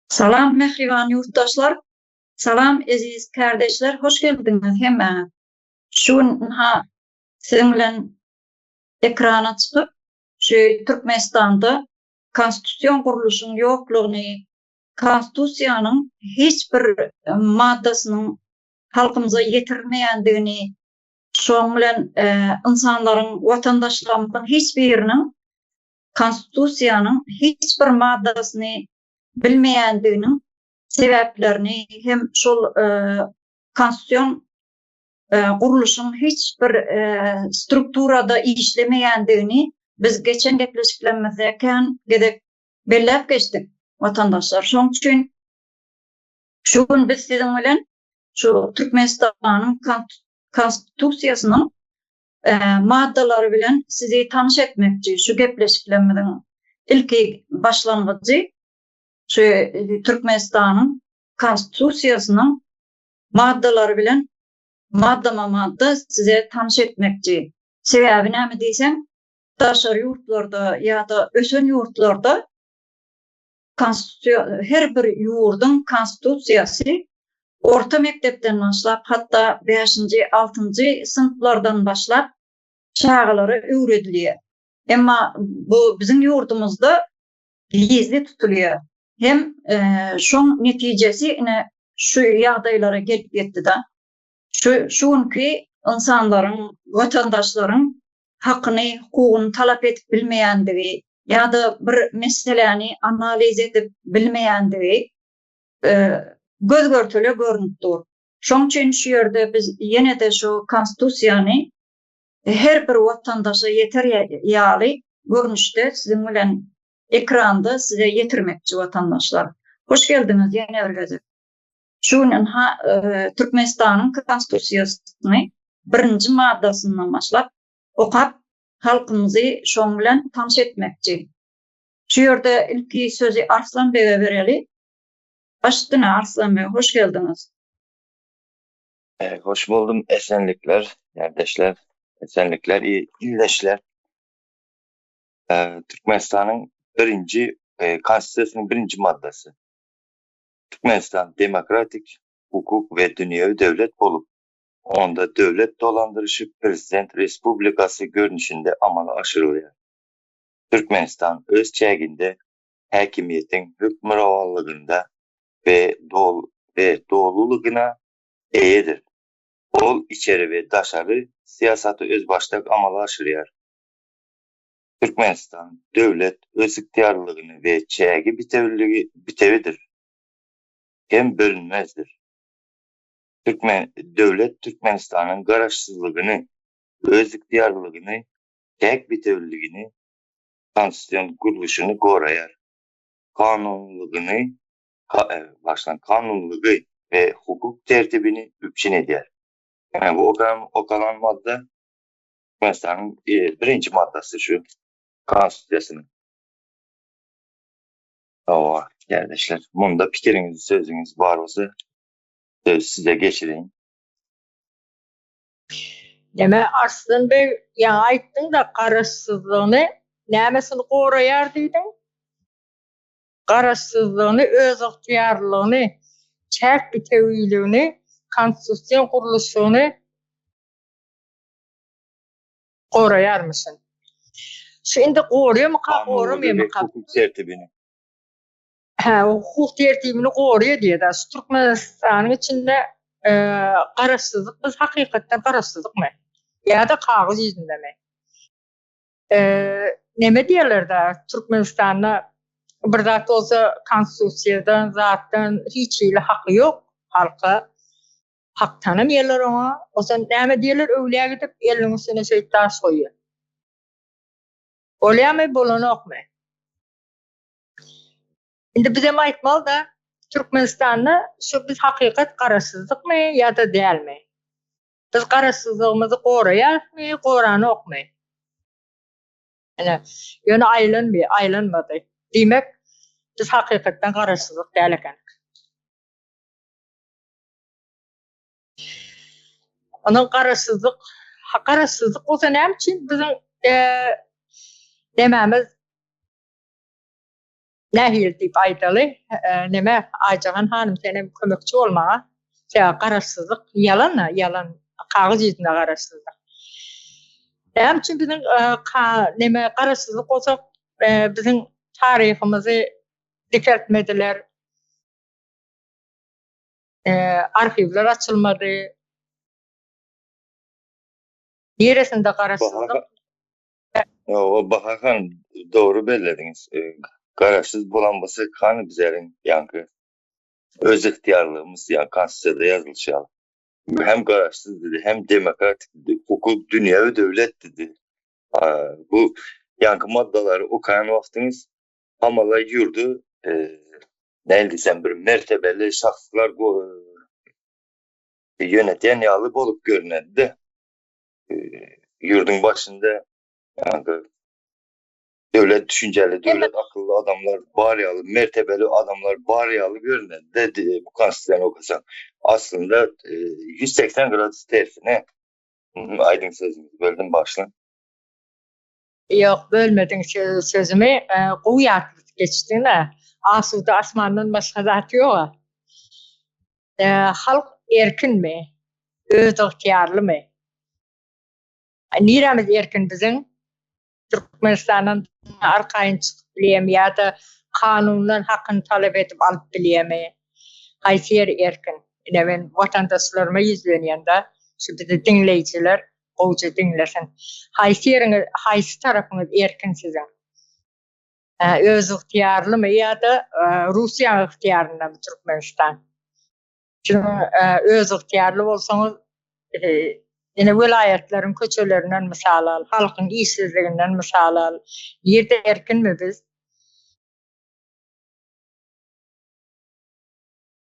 Salam mähriban ýurtdaşlar, salam eziz kärdeşler hoş geldiňiz hemmäňiz. Şu gün ynha siziň bilen ekrana çykyp şu Türkmenistanda konstitusion gurluşyň ýoklugyny, konstitusiýanyň hiç bir maddasynyň halkymyza ýetirilmeýändigini, şoň bilen ynsanlaryň, watandaşlarymyzyň hiç biriniň konstitusiýanyň hiç bir maddasyny bilmeýändiginiň sebäplerini hem şol konstitusion gurluşyň hiç bir strukturada işlemeýändigini biz geçen gepleşiklerimizde kän gezek belläp geçdik watandaşlar. Şoň üçin şu gün biz siziň bilen şu Türkmenistanyň Konstitusiýasynyň maddalary bilen sizi tanyş etmekçi. Şu gepleşiklerimiziň ilki başlangyjy şu Türkmenistanyň Konstitusiýasynyň maddalary bilen maddama-madda size tanyş etmekçi. Sebäbi näme diýseň, daşary ýurtlarda ýa-da ösen ýurtlarda her bir ýurduň konstitusiýasy orta mekdepden başlap, hatda bäşinji, altynjy synplardan başlap çagalara öwredilýär. Emma bu biziň ýurdumyzda gizli tutulýar. Hem şoň netijesi ine şu ýagdaýlara gelip ýetdi-de. Şu şu günki ynsanlaryň, watandaşlaryň hakyny, hukugyny talap edip bilmeýändigi ýa-da bir meseläni analiz edip bilmeýändigi göz-görtele görnüp dur. Şoň üçin şu ýerde biz ýene-de şu Konstitusiýany her bir watandaşa ýeter ýaly görnüşde siziň bilen ekranda size ýetirmekçi watandaşlar. Hoş geldiňiz ýene bir gezek. Şu gün ynha Türkmenistanyň Konstitusiýasyny birinji maddasyndan başlap okap halkymyzy şoň bilen tanyş etmekçi. Şu ýerde ilki sözi Arslan bege bereli. Baş üstüne Arslan beg hoş geldiňiz. Hoş boldum esenlikler ýerdeşler esenlikler ildeşler. Türkmenistanyň birinji Konstitusiýasynyň birinji maddasy. Türkmenistan demokratik, hukuk we dünýewi döwlet bolup, onda döwlet dolandyryşy prezident respublikasy görnüşinde amala aşyrylýar. Türkmenistan öz çäginde häkimiýetiň hökmürowanlygynda we we dolulygyna eýedir. Ol içeri we daşary syýasaty özbaşdak amala aşyrýar. Türkmenistan döwlet özygtyýarlylygyny we çägi bitewiligi bitewidir hem bölünmezdir. Türkmen döwlet Türkmenistanyň garaşsyzlygyny, özygtyýarlylygyny, çäk bitewiligini, konstitusion gurluşyny goraýar. Kanunylygyny başlan kanunylygy we hukuk tertibini üpjün edýär. Ýani bu okalan madda Türkmenistanyň birinji maddasy şu konstitusiýasynyň. Hawa, kärdeşler, munda pikiriňiz, sözüňiz bar bolsa, sözi size geçireýin. Neme Arslan beg ýaňy aýtdyňda garaşsyzlygyny nämesini goraýar diýdiň? Garaşsyzlygyny, özygtyýarlylygyny, çäk bitewiligini, konstitusion gurluşyny goraýarmyşyn. Şu indi goraýarmyka, goramaýarmyka? Hukuk tertibini. Hä, hukuk tertibini goraýar diýýär. Şu Türkmenistanyň içinde garaşsyzlyk biz hakykatdan garaşsyzlykmy? Ýa-da kagyz ýüzündemi? Neme diýerler-de, Türkmenistanda bir zat bolsa konstitusiýadan, zatdan hiç hili haky ýok halka. Hak tanamaýarlar oňa. Onsoň näme diýerler, öwlüýä gidip eliniň üstüne şeýdip daş goýýar. Bolýarmy, bolanokmy? Indi bizem aýtmaly-da, Türkmenistanda şu biz hakykat garaşsyzlykmy ýa-da dälmi? Biz garaşsyzlygymyzy goraýarysmy, goranokmy? Ine, ýöne aýlanmy, aýlanmady. Diýmek, biz hakykatdan garaşsyzlyk däl ekenik. Onuň garaşsyzlyk, garaşsyzlyk bolsa näme üçin biziň nemämiz? Nähili diýip aýdaly, neme, Aýjahan hanym senem kömekçi bol maňa. Sebäbi garaşsyzlyk ýalan-a, ýalan, kagyz ýüzünde garaşsyzlyk. Näme üçin biziň neme garaşsyzlyk bolsa biziň taryhymyzy dikeltmediler. Arhiwler açylmady. Niresinde garaşsyzlyk? O Bahar hanım dogry bellediňiz. Garaşsyz bolan bolsa hany bizleriň ýaňky öz ygtyýarlygymyz ýa konstitusiýada ýazylyşy ýaly. Hem garaşsyz dedi, hem demokratik dedi, hukuk dünýewi döwlet dedi. Bu ýaňky maddalary okaýan wagtyňyz hamala ýurdy nähili diýsem bir mertebeli şahslar ýönetýän ýaly bolup görünedi-de. Ýurduň başynda ýa-da döwlet düşünjeli, döwlet akylly adamlar bar ýaly, mertebeli adamlar bar ýaly görünedi bu konstitusiýany okasaň. Aslynda 180 gradus tersine. Aýdyň sözüňizi böldüm bagyşlaň. Ýok, bölmediň sözümi. Gowy ýatladyp geçdiň-ä. Asuda asmandan başga zat ýog-a. Halk erkinmi? Özygtyýarlymy? Nirämiz erkin biziň? Türkmenistandan arkaýyn çykyp bilýärmi ýa-da kanundan hakyny talap edip alyp bilýärmi? Haýsy ýeri erkin? Ine men watandaşlaryma ýüzlenýän-de, şu bizi diňleýjiler gowja diňlesin. Haýsy ýeriňiz, haýsy tarapyňyz erkin siziň? Özygtyýarlymy ýa-da Russiýanyň ygtyýaryndamy Türkmenistan? Siziň özygtyýarly bolsaňyz, ine welaýatlaryň köçelerinden mysal al, halkyň işsizliginden mysal al. Nirde erkinmi biz?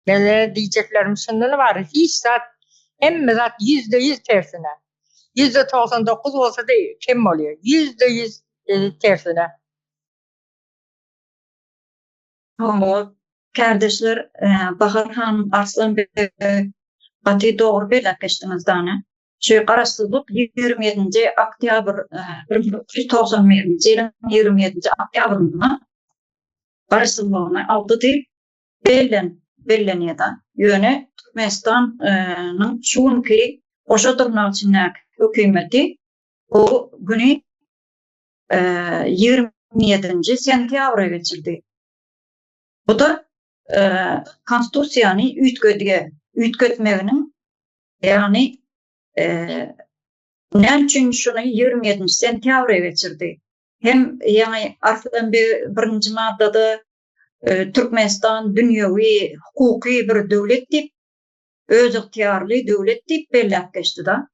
Meniň diýjeklerim şundan ybarat, hiç zat, hemme zat 100% tersine. 99% bolsa-da kem bolýar. 100% tersine. Hawa, kärdeşler, Bahar hanym, Arslan beg gaty dogry belläp geçdiňiz dana. Şu garaşsyzlyk 27-nji oktýabr 1991-nji ýylyň 27-nji oktýabrynda garaşsyzlygyny aldy diýip bellen bellenýär. Ýöne Türkmenistanyň şu günki goşa dyrnak içindäki hökümeti bu güni 27-nji sentýabra geçirdi. Bu-da konstitusiýany üýtgedge, üýtgetmeginiň, ýagny näme üçin şuny 27-nji sentýabra geçirdi? Hem ýaňy Arslan beg birinji maddada Türkmenistan dünýewi hukuky bir döwlet diýip, özygtyýarly döwlet diýip belläp geçdi-da.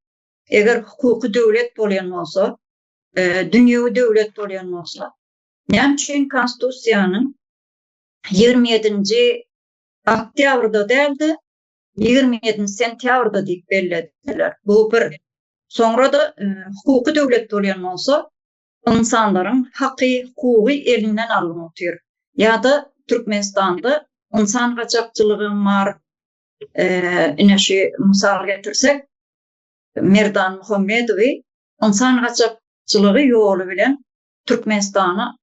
Eger hukuky döwlet bolýan bolsa, dünýewi döwlet bolýan bolsa, näme üçin Konstitusiýanyň 27-nji oktýabrda däl-de, 27-nji sentýabrda diýip bellediler. Bu bir. Soňra-da hukuky döwlet bolýan bolsa, ynsanlaryň haky, hukugy elinden alnyp otyr. Ýa-da Türkmenistanda ynsan gaçakçylygy bar, ine şu mysal getirsek, Merdan Muhammedowy ynsan gaçakçylygy ýoly bilen Türkmenistana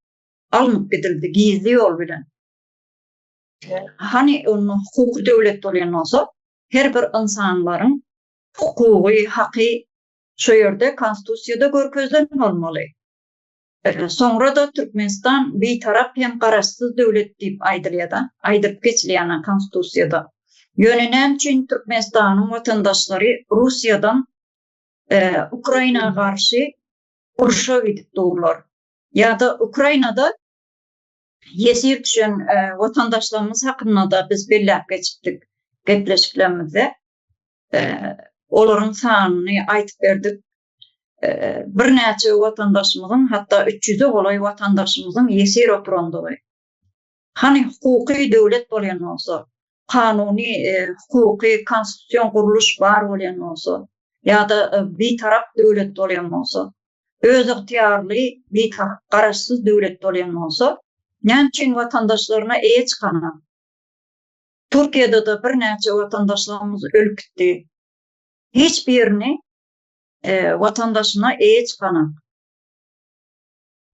alnyp gidildi, gizli ýol bilen. Hany onda hukuky döwlet bolýan bolsa, her bir ynsanlaryň hukugy, haky şo ýerde konstitusiýada görkezilen bolmaly. Soňra-da Türkmenistan bitarap hem garaşsyz döwlet diýip aýdylýar-da, aýdylyp geçilýär konstitusiýada. Ýöne näme üçin Türkmenistanyň watandaşlary Russiýadan Ukraina garşy urşa gidip durlar? Ýa-da Ukrainada ýesir düşen watandaşlarymyz hakynda-da biz belläp geçipdik gepleşiklerimizde. Olaryň sanyny aýdyp berdik. Birnäçe watandaşymyzyň, hatda 300-e golaý watandaşymyzyň ýesir oturandygy. Hany hukuky döwlet bolýan bolsa, kanuny, hukuky, konstitusion gurluş bar bolýan bolsa, ýa-da bitarap döwlet bolýan bolsa, özygtyýarly, bitarap, garaşsyz döwlet bolýan bolsa, näme üçin watandaşlaryna eýe çykanak? Türkiýede-de birnäçe watandaşlarymyz ölüp gitdi. Hiç birini watandaşyna eýe çykanak.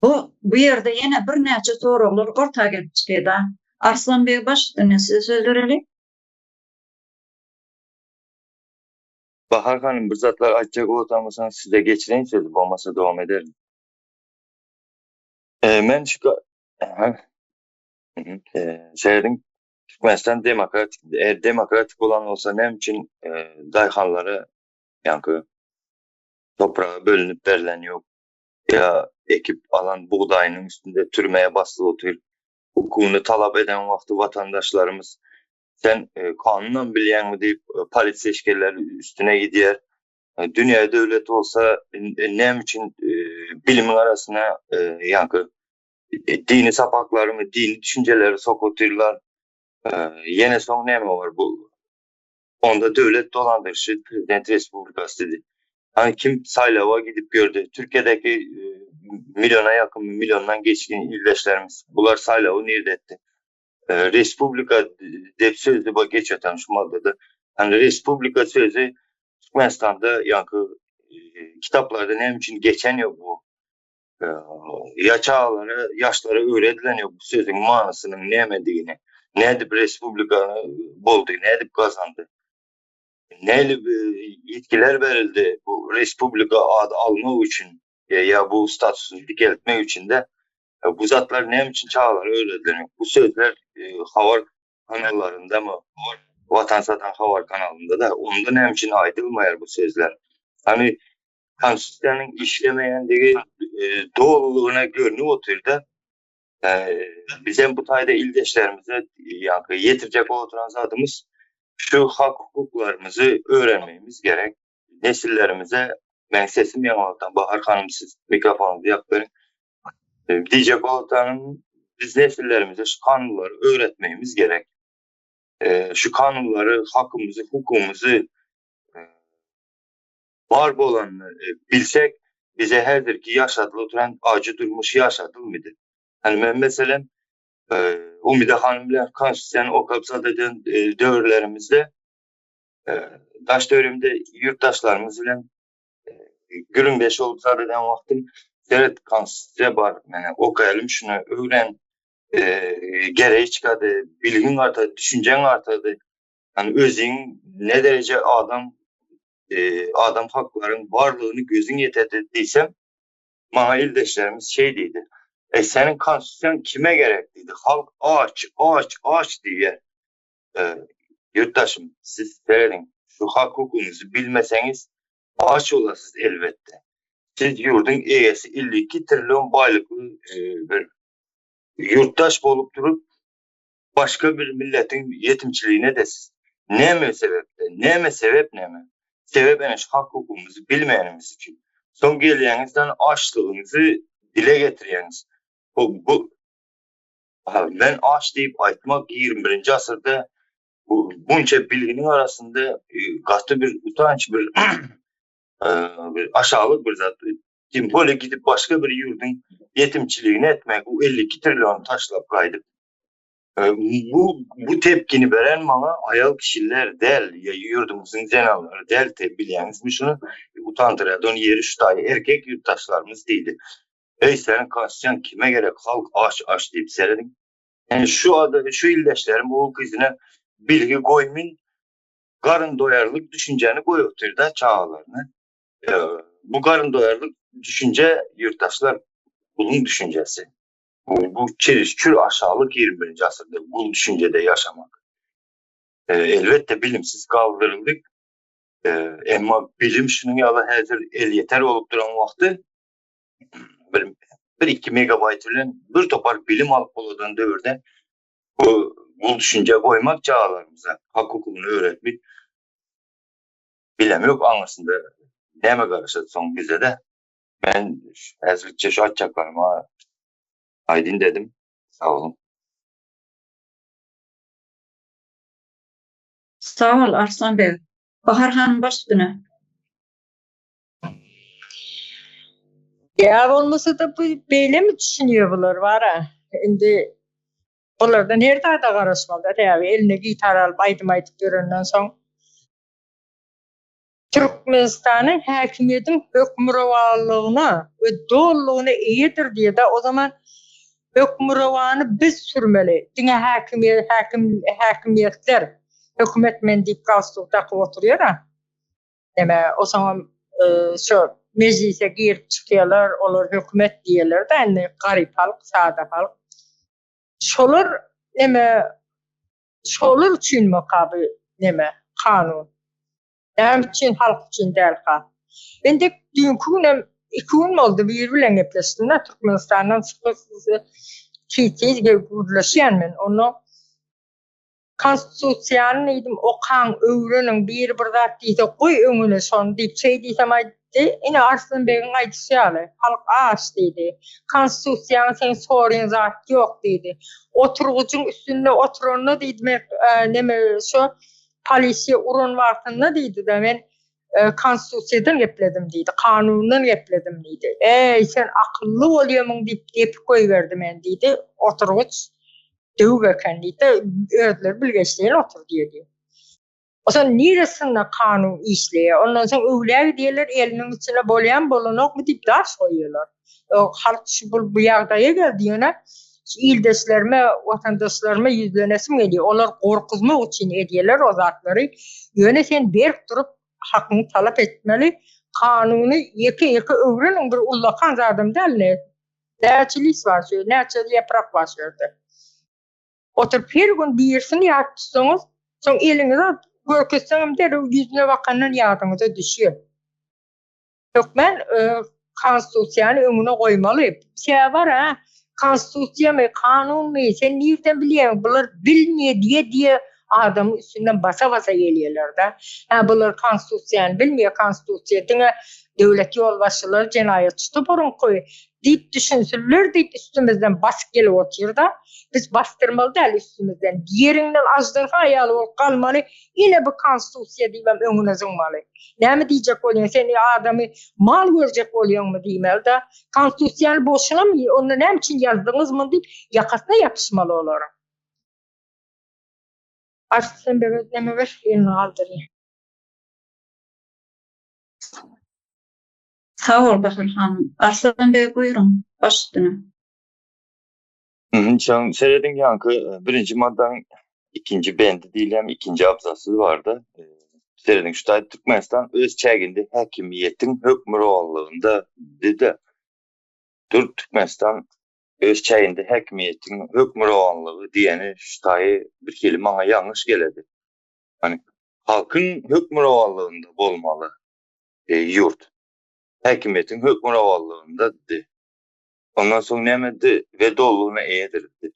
Bu bu ýerde ýene birnäçe soraglar orta gelip çykýar-da. Arslan beg baş üstüne size söz bereli. Bahar hanym bir zatlar aýtjak bolsaňyz size geçireýin sözi bolmasa dowam ederin. Men şu Serediň Türkmenistan demokratik, eger demokratik bolan bolsa näme üçin daýhanlara ýaňky topraga bölünip berlen ýok ýa ekip alan bugdaýynyň üstünde türmeye baslyp otyr. Hukugyny talap eden wagty watandaşlarymyz sen kanunam bilýäňmi diýip polisiýa işgärleri üstüne gidýär. Dünýä döwleti bolsa näme üçin bilimiň arasyna ýaňky dini sapaklarymy, dini düşünjeleri sokup otyrlar. Ýene soň näme bar bu? Onda döwlet dolandyryşy prezident respublikasy diýdi. Hani kim saýlawa gidip gördi? Türkiýedäki milliona ýakyn, milliondan geçgin ildeşlerimiz bular saýlawy nirde etdi? Respublika diýip sözde bu geçýär şu maddada. Hani respublika sözi Türkmenistanda ýaňky kitaplarda näme üçin geçen ýok bu? Ýa çagalara, ýaşlara öwredilen ýok bu sözüň manysynyň nämedigini. Nädip respublika boldy, nädip gazandy? Näli ýitgiler berildi bu respublika ady almak üçin ýa bu statusyny dikeltmek üçin de bu zatlar näme üçin çagalara öwredilen ýok? Bu sözler habar kanallarynda mı? Watan satan habar kanalynda da onda näme üçin aýdylmaýar bu sözler? Hani Konstitusiýanyň işlemeýändigi dolulygyna görnüp otyr-da. Bizem bu taýda ildeşlerimize ýaňky ýetirjek bolup oturan zadymyz şu hak-hukuklarymyzy öwrenmegimiz gerek. Nesillerimize meň sesim ýaňaldan Bahar hanym siz mikrofonyňyzy ýakyp beriň. Diýjek bolup oturanym biz nesillerimize şu kanunlary öwretmegimiz gerek. Şu kanunlary, hakymyzy, hukugymyzy bar bolanyny bilsek, bize häzirki ýaşadylyp oturan ajy durmuş ýaşadylmydy? Hani men meselem Umide hanym bilen konstitusiýany okap zat eden döwürlerimizde daş döwrümde ýurtdaşlarymyz bilen gürrüňdeş bolup zat eden wagtym seret konstitusiýa bar, mene okaýalym şuny öwren, gereği çykady, bilgiň artady, düşünjeň artady. Hani özüň ne dereje adam adam haklaryň barlygyny gözüň ýetedi diýsem, maňa ildeşlerimiz şeý diýdi. E seniň konstitusiýaň kime gerek diýdi. Halk aç, aç, aç diýýär. E, ýurtdaşym, siz serediň, şu hak hukugyňyzy bilmeseňiz, aç bolarsyz elbetde. Siz ýurduň eýesi 52 trillion baýlykly e, bir ýurtdaş bolup durup, başga bir milletiň ýetimçiligine de siz näme sebepde, näme sebep näme? Sebep ene şu hak hukugymyzy bilmeýänimiz üçin. Soň gelýäňizden açlygyňyzy dile getirýäňiz. Bu, bu ben aç diýip aýtmak 21-nji asyrda bu bunça bilginiň arasynda e, gaty bir utanç bir e, bir aşağılık bir zat. Tim böyle gidip başga bir ýurduň ýetimçiligini etmek, bu 52 trillion taşlap gaýdyp. E, bu bu tepkini beren maňa aýal kişiler däl, ýa ýurdumyzyň zenanlary däl te bilýäňizmi şuny? Utandyrýar, ony ýeri şu taýy erkek ýurtdaşlarymyz diýdi. Eý seniň konstitusiýaň kime gerek, halk aç aç diýip serediň. Yani şu adı, şu ildeşlerim o gyzyna bilgi goýmyn, garyn doýarlyk düşünjäni goýup otyr-da çagalaryna. E, bu garyn doýarlyk düşünje ýurtdaşlar guluň düşünjesi. Bu, bu çelişkür aşağılık 21. asyrda gul düşüncede yaşamak. E, elbette bilimsiz kaldırıldık. E, emma bilim şunun ýaly häzir el yeter olup duran wagty bir, bir iki megabayt bilen bir topar bilim alyp boladan döwürde bu, bu düşünje goýmak çagalarymyza hak hukugyny öwretmek bilem yok aňyrsynda näme garaşat soň bize de. Ben häzirlikçe şu aýtjaklaryma aýdyn dedim. Sag boluň. Sag bol Arslan beg. Bahar hanym baş üstüne. Ýa bolmasa da bu beýle mi düşünýär bular bara? Indi bulardan her zada garaşmaly da, eline gitar alyp aýdym aýdyp ýörenden soň. Türkmenistanyň häkimiýetiň hökmürowanlygyna we dolulygyna eýedir diýýär-de, o zaman hökmürowany biz sürmeli, diňe häkimiýet häkim häkimiýetler, hökümet men diýip galstuk dakyp oturýar-a. Neme, osaňam şo mejlise girip çykýarlar, olar hökümet diýýärler-de indi garyp halk, sada halk. Şolar neme Şolar üçinmika bu neme, kanun? Näme üçin halk üçin dälka? Entek düýnki günem iki gün boldy biri bilen gepleşdim-de Türkmenistandan çykyp tiz-tiz gürleşýän men. Onda konstitusiýany diýdim okaň, öwreniň, biri bir zat diýse goý öňüne şony diýip şeý diýsem aýtdy. Ine Arslan begiň aýdyşy ýaly, halk aç diýdi. Konstitusiýaňy seň soryn zat ýok diýdi. Oturgyjyň üstünde oturanda diýdi men neme şo polisiýa uran wagtynda diýdi-de men konstitusiýadan gepledim diýdi, kanundan gepledim diýdi. Eý sen akylly bolýamyň diýip depip goýberdi meni diýdi. Oturgyç döwük eken diýdi. Özleri bilgeşleýin otur diýdi. Onsoň niresinde kanun işleýär? Ondan soň öwlä gidýärler, eliniň içine bolýamy, bolanokmy diýip daş goýýarlar. Halk şu bu bu ýagdaýa geldi ýöne şu ildeşlerime, watandaşlaryma ýüzlenesim gelýär. Olar gorkuzmak üçin edýärler o zatlary. Ýöne sen berk durup hakyňy talap etmeli. Kanuny ýeke-ýeke öwreniň bir ullakan zadam däl ne. Näçe list bar şu ýerde, näçe ýaprak bar şu ýerde. Oturyp her gün birisini ýat tutsaňyz, soň eliňize alyp görkezseňem derrew ýüzüne bakandan ýadyňyza düşýär. Hökmän konstitusiýany öňüne goýmaly. Sebäbi bar-a, konstitusiýamy, kanunmy, sen nirden bilýäň, bular bilmeýär diýe-diýe adamyň üstünden basa-basa gelýärler-de. Hä, bular konstitusiýany bilmeýär, konstitusiýa diňe döwlet ýolbaşçylary jenaýatçy toparyňky diýip düşünsinler diýip üstümizden basyp gelip otyrda, biz basdyrmaly däl üstümizden, ýeriňden aždarha ýaly bolup galmaly, ine bu konstitusiýa diýibem öňüne zyňmaly. Näme diýjek bolýaň sen adamy mal görjek bolýaňmy diýmelida, konstitusiýany boşunamy onda näme üçin ýazdyňyz muny diýip ýakasyna ýapyşmaly olaryň. Arslan bege neme ber elini galdyrýar. Sag bol Bahar hanym. Arslan beg buýruň, baş üstüne. Şoň serediň ýaňky birinji maddaň ikinji bendi diýilýän ikinji abzasy barda. Serediň şu taýda Türkmenistan öz çäginde häkimiýetiň hökmürowanlygynda dide. Dur Türkmenistan öz çäginde häkimiýetiň hökmürowanlygy diýeni şu taýy bir hili maňa ýalňyş geledi. Ýani halkyň hökmürowanlygynda bolmaly. Ýurt häkimiýetiň hökmürowanlygyndady. Ondan soň nämedi? We dolulygyna eýedirdi.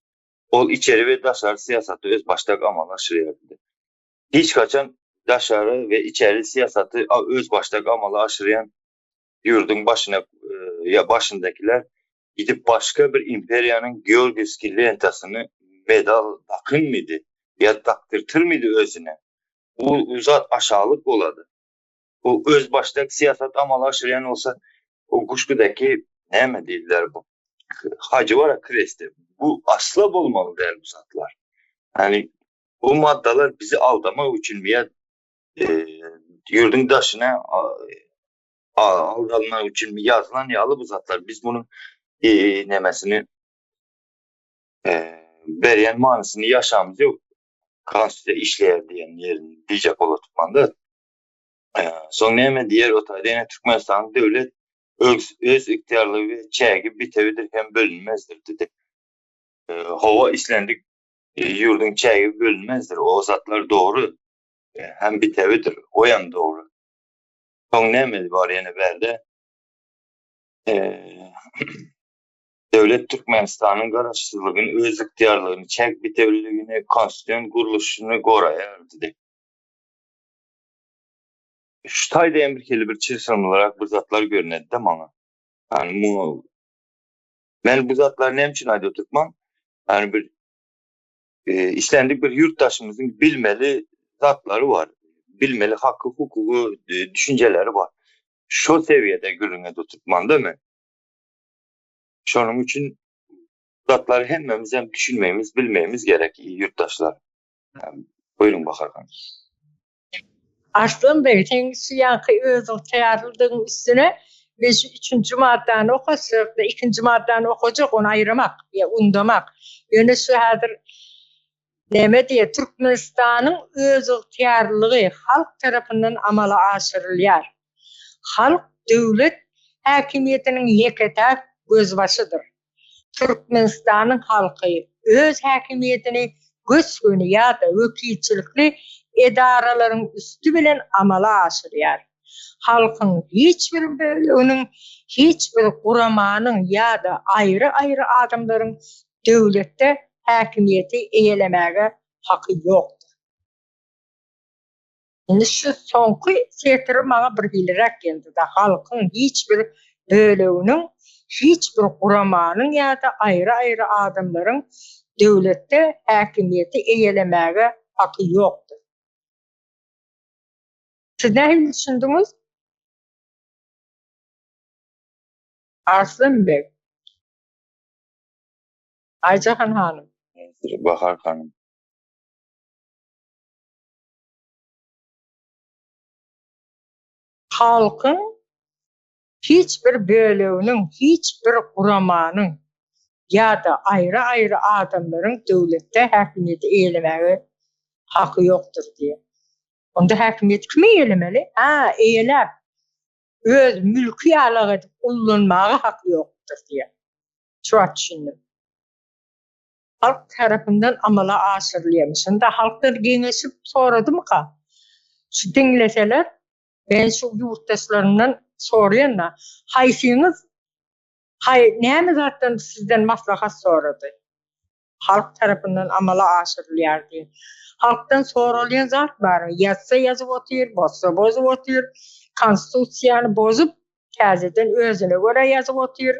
Ol içeri we daşary syýasaty özbaşdak amala aşyrýardy. Hiç haçan daşary we içeri syýasaty özbaşdak amala aşyrýan ýurduň başyna ýa başyndakylar gidip başga bir imperiýanyň georgiýewskiý lentasyny medal dakynmydy ýa dakdyrtyrmydy özüne? Bu zat aşalyk bolady. Bu özbaşdak syýasat amala aşyrýan bolsa, o Guşgudaki näme diýdiler bu hajy bar kresti. Bu asla bolmaly däl bu zatlar. Yani bu maddalar bizi aldamak üçin ýa e, ýurduň daşyna aldanmak üçin ýazylan ýaly bu zatlar. Biz bunun e, nemesini e, berýän manysyny ýaşamyz ýok. Konstitusiýa işleýär diýen ýerini diýjek bolatykmanda. Soň näme diýer o taýda ýene Türkmenistanyň döwlet öz öz ygtyýarlygy we çägi bitewidir hem bölünmezdir diýdi. Hawa islendik ýurduň çägi bölünmezdir. O zatlar dogry hem bitewidir. O hem dogry. Soň näme bar ýene bärde? Döwlet Türkmenistanyň garaşsyzlygyny, özygtyýarlygyny, çäk bitewüligini, konstitusion gurluşyny goraýar diýdi. Şu taýda hem bir hili bir çylşyrymlyrak bir zatlar görünedi-de maňa. Yani muňa men bu zatlary näme üçin aýdyp oturtman? Yani bir e, islendik bir ýurtdaşymyzyň bilmeli zatlary bar. Bilmeli haky, hukugy, e, düşünjeleri bar. Şo sewiýede gürrüň edip oturtman-da men. Şonuň üçin zatlary hemmemiz hem düşünmegimiz, bilmegimiz gerek ýurtdaşlar. Buyurun Bahar hanım. Arslan beg, seň şu ýanky özygtyýarlydygyň üstüne men şu üçünji maddany okatjak-da, ikinji maddany okajak, ony aýyramak ýa undamak. Ýöne şu häzir näme diýýär, Türkmenistanyň özygtyýarlylygy halk tarapyndan amala aşyrylýar. Halk döwlet häkimiýetiniň ýeke-täk gözbaşydyr. Türkmenistanyň halky öz häkimiýetini gös-göni ýa-da wekilçilikli edaralaryň üsti bilen amala aşyrýar. Halkyň hiç bir böleginiň, hiç bir guramanyň ýa-da aýry-aýry adamlaryň döwletde häkimiýeti eýelemäge haky ýokdur. Indi şu soňky setiri maňa birhiliräk geldi-de, halkyň hiç bir böleginiň, hiç bir guramanyň ýa-da aýry-aýry adamlaryň döwletde häkimiýeti eýelemäge haky ýokdur. Siz nähili düşündiňiz? Arslan beg. Aýjahan hanym. Bahar hanym. Halkyň hiç bir böleginiň, hiç bir guramanyň ýa-da aýry-aýry adamlaryň döwletde häkimiýeti eýelemäge haky ýokdur diýýär. Onda häkimiýeti kim eýelemeli? Hä, eýeläp, öz mülki ýalak edip ullanmaga haky ýokdur diýýär. Şu wagt düşündim. Halk tarapyndan amala aşyrylýarmyş. Şunda halkdan geňeşip soradymyka? Şu diňleseler, men şu ýurtdaşlarymdan soraýan-da, haýsyňyz haý näme zatdan sizden maslahat sorady? Halk tarapyndan amala aşyrylýar diýip. Halkdan soralýan zat barmy? Ýazsa ýazyp otyr, bozsa bozup otyr. Konstitusiýany bozup, täzeden özüne görä ýazyp otyr.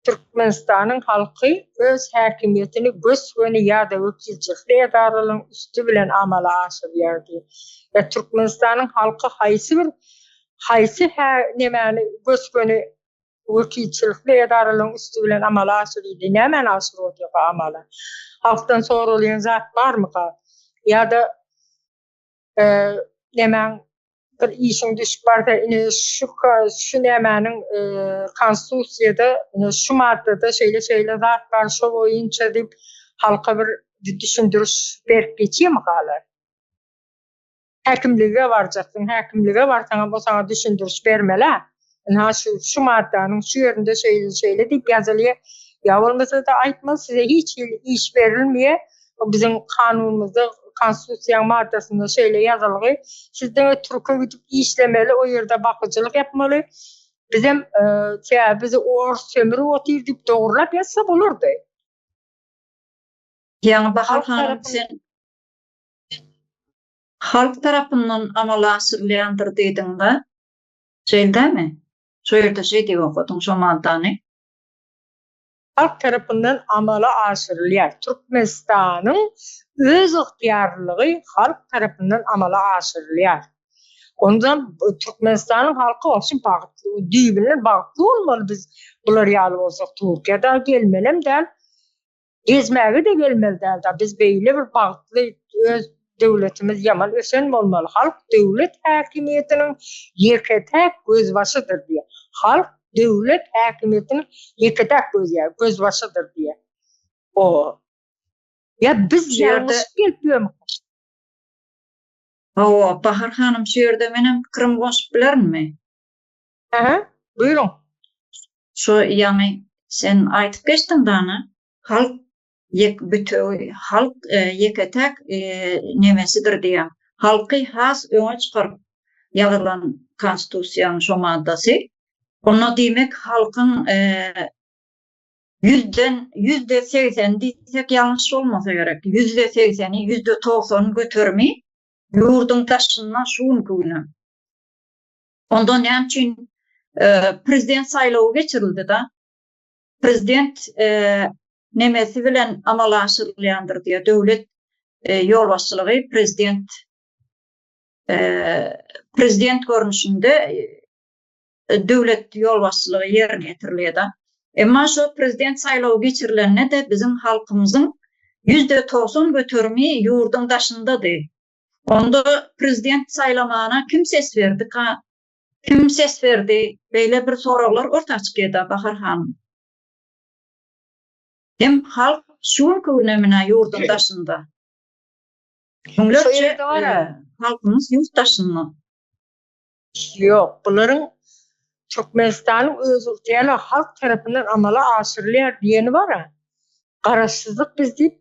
Türkmenistanyň halky öz häkimiýetini gös-göni ýa-da wekilçilikli edaralaryň üsti bilen amala aşyrýardy. Ýa Türkmenistanyň halky haýsy bir haýsy hä nemäni gös-göni wekilçilikli edaralaryň üsti bilen amala aşyrýdy? Nämäni aşyryp otyrka amala? Halkdan soralýan zat barmyka? Ýa-da nemäň bir işiň düşüp barsa ine şu şu nämäniň konstitusiýada ine şu maddada şeýle şeýle zat bar şo boýunça diýip halka bir düşündiriş berip geçýärmi galar? Häkimlige barjaksyň, häkimlige barsaňam o saňa düşündiriş bermeli-ä. Ynha şu şu maddanyň şu ýerinde şeýle şeýle diýip ýazylýar. Ýa bolmasa-da aýtmaz size hiç hili iş berilmeýär. Biziň kanunymyzda konstitusiýaň maddasynda şeýle ýazylgy, siz diňe türke gidip işlemeli, o ýerde bakyjylyk ýapmaly. Bizem sebäbi bizi ors sömürip otyr diýip dogrulap ýazsa bolardy. Ýaňy Bahar hanym sen halk tarapyndan amala aşyrylýandyr diýdiňda. Şeýle dälmi? Şo ýerde şeý diýip okadyň şo maddany. Halk tarapyndan amala aşyrylýar. Türkmenistanyň özygtyýarlylygy halk tarapyndan amala aşyrylýar. Ondan Türkmenistanyň halky wagşy bagtly, düýbünden bagtly bolmaly biz bular ýaly bolsak Türkiýä dagy gelmelem däl. Gezmäge-de gelmeli däl-de, biz beýle bir bagtly öz döwletimiz ýaman ösen bolmaly. Halk döwlet häkimiýetiniň ýeke-täk gözbaşydyr diýýär. Halk döwlet häkimiýetiniň ýeke-täk gözbaşydyr diýýär. O. Ýa biz ýalňyşyp gelip ýörmükä? Hawa, Bahar hanym şu ýerde menem pikirimi goşup bilerinmi? Aha, buýruň. Şu ýaňy sen aýdyp geçdiň dana, halk ýek bütewi halk ýeke-täk nemesidir diýýäň. Halky has öňe çykaryp ýazylan konstitusiýanyň şo maddasy. Onda diýmek halkyň ýüzden %80 diýsek ýalňyş bolmasa gerek. %80-i, %90 göterimi ýurduň daşynda şu günki güne. Onda näme üçin prezident saýlawy geçirildi-da? Prezident nemesi bilen amala aşyrylýandyr diýýär. Döwlet ýolbaşçylygy prezident prezident görnüşinde döwlet ýolbaşçylygy ýerine ýetirilýär-de. Emma şo prezident saýlawy geçirilende-de biziň halkymyzyň %90 göterimi ýurduň daşyndady. Onda prezident saýlamana kim ses berdi ka? Kim ses berdi? Beýle bir soraglar orta çykýada Bahar hanym. Hem halk şu günki güne menä ýurduň daşynda. Müňlerçe halkymyz ýurt daşynda. Ýok, bularyň Türkmenistanyň özygtyýarly halk tarapyndan amala aşyrylýar diýeni bar-a. Garaşsyzlyk biz diýip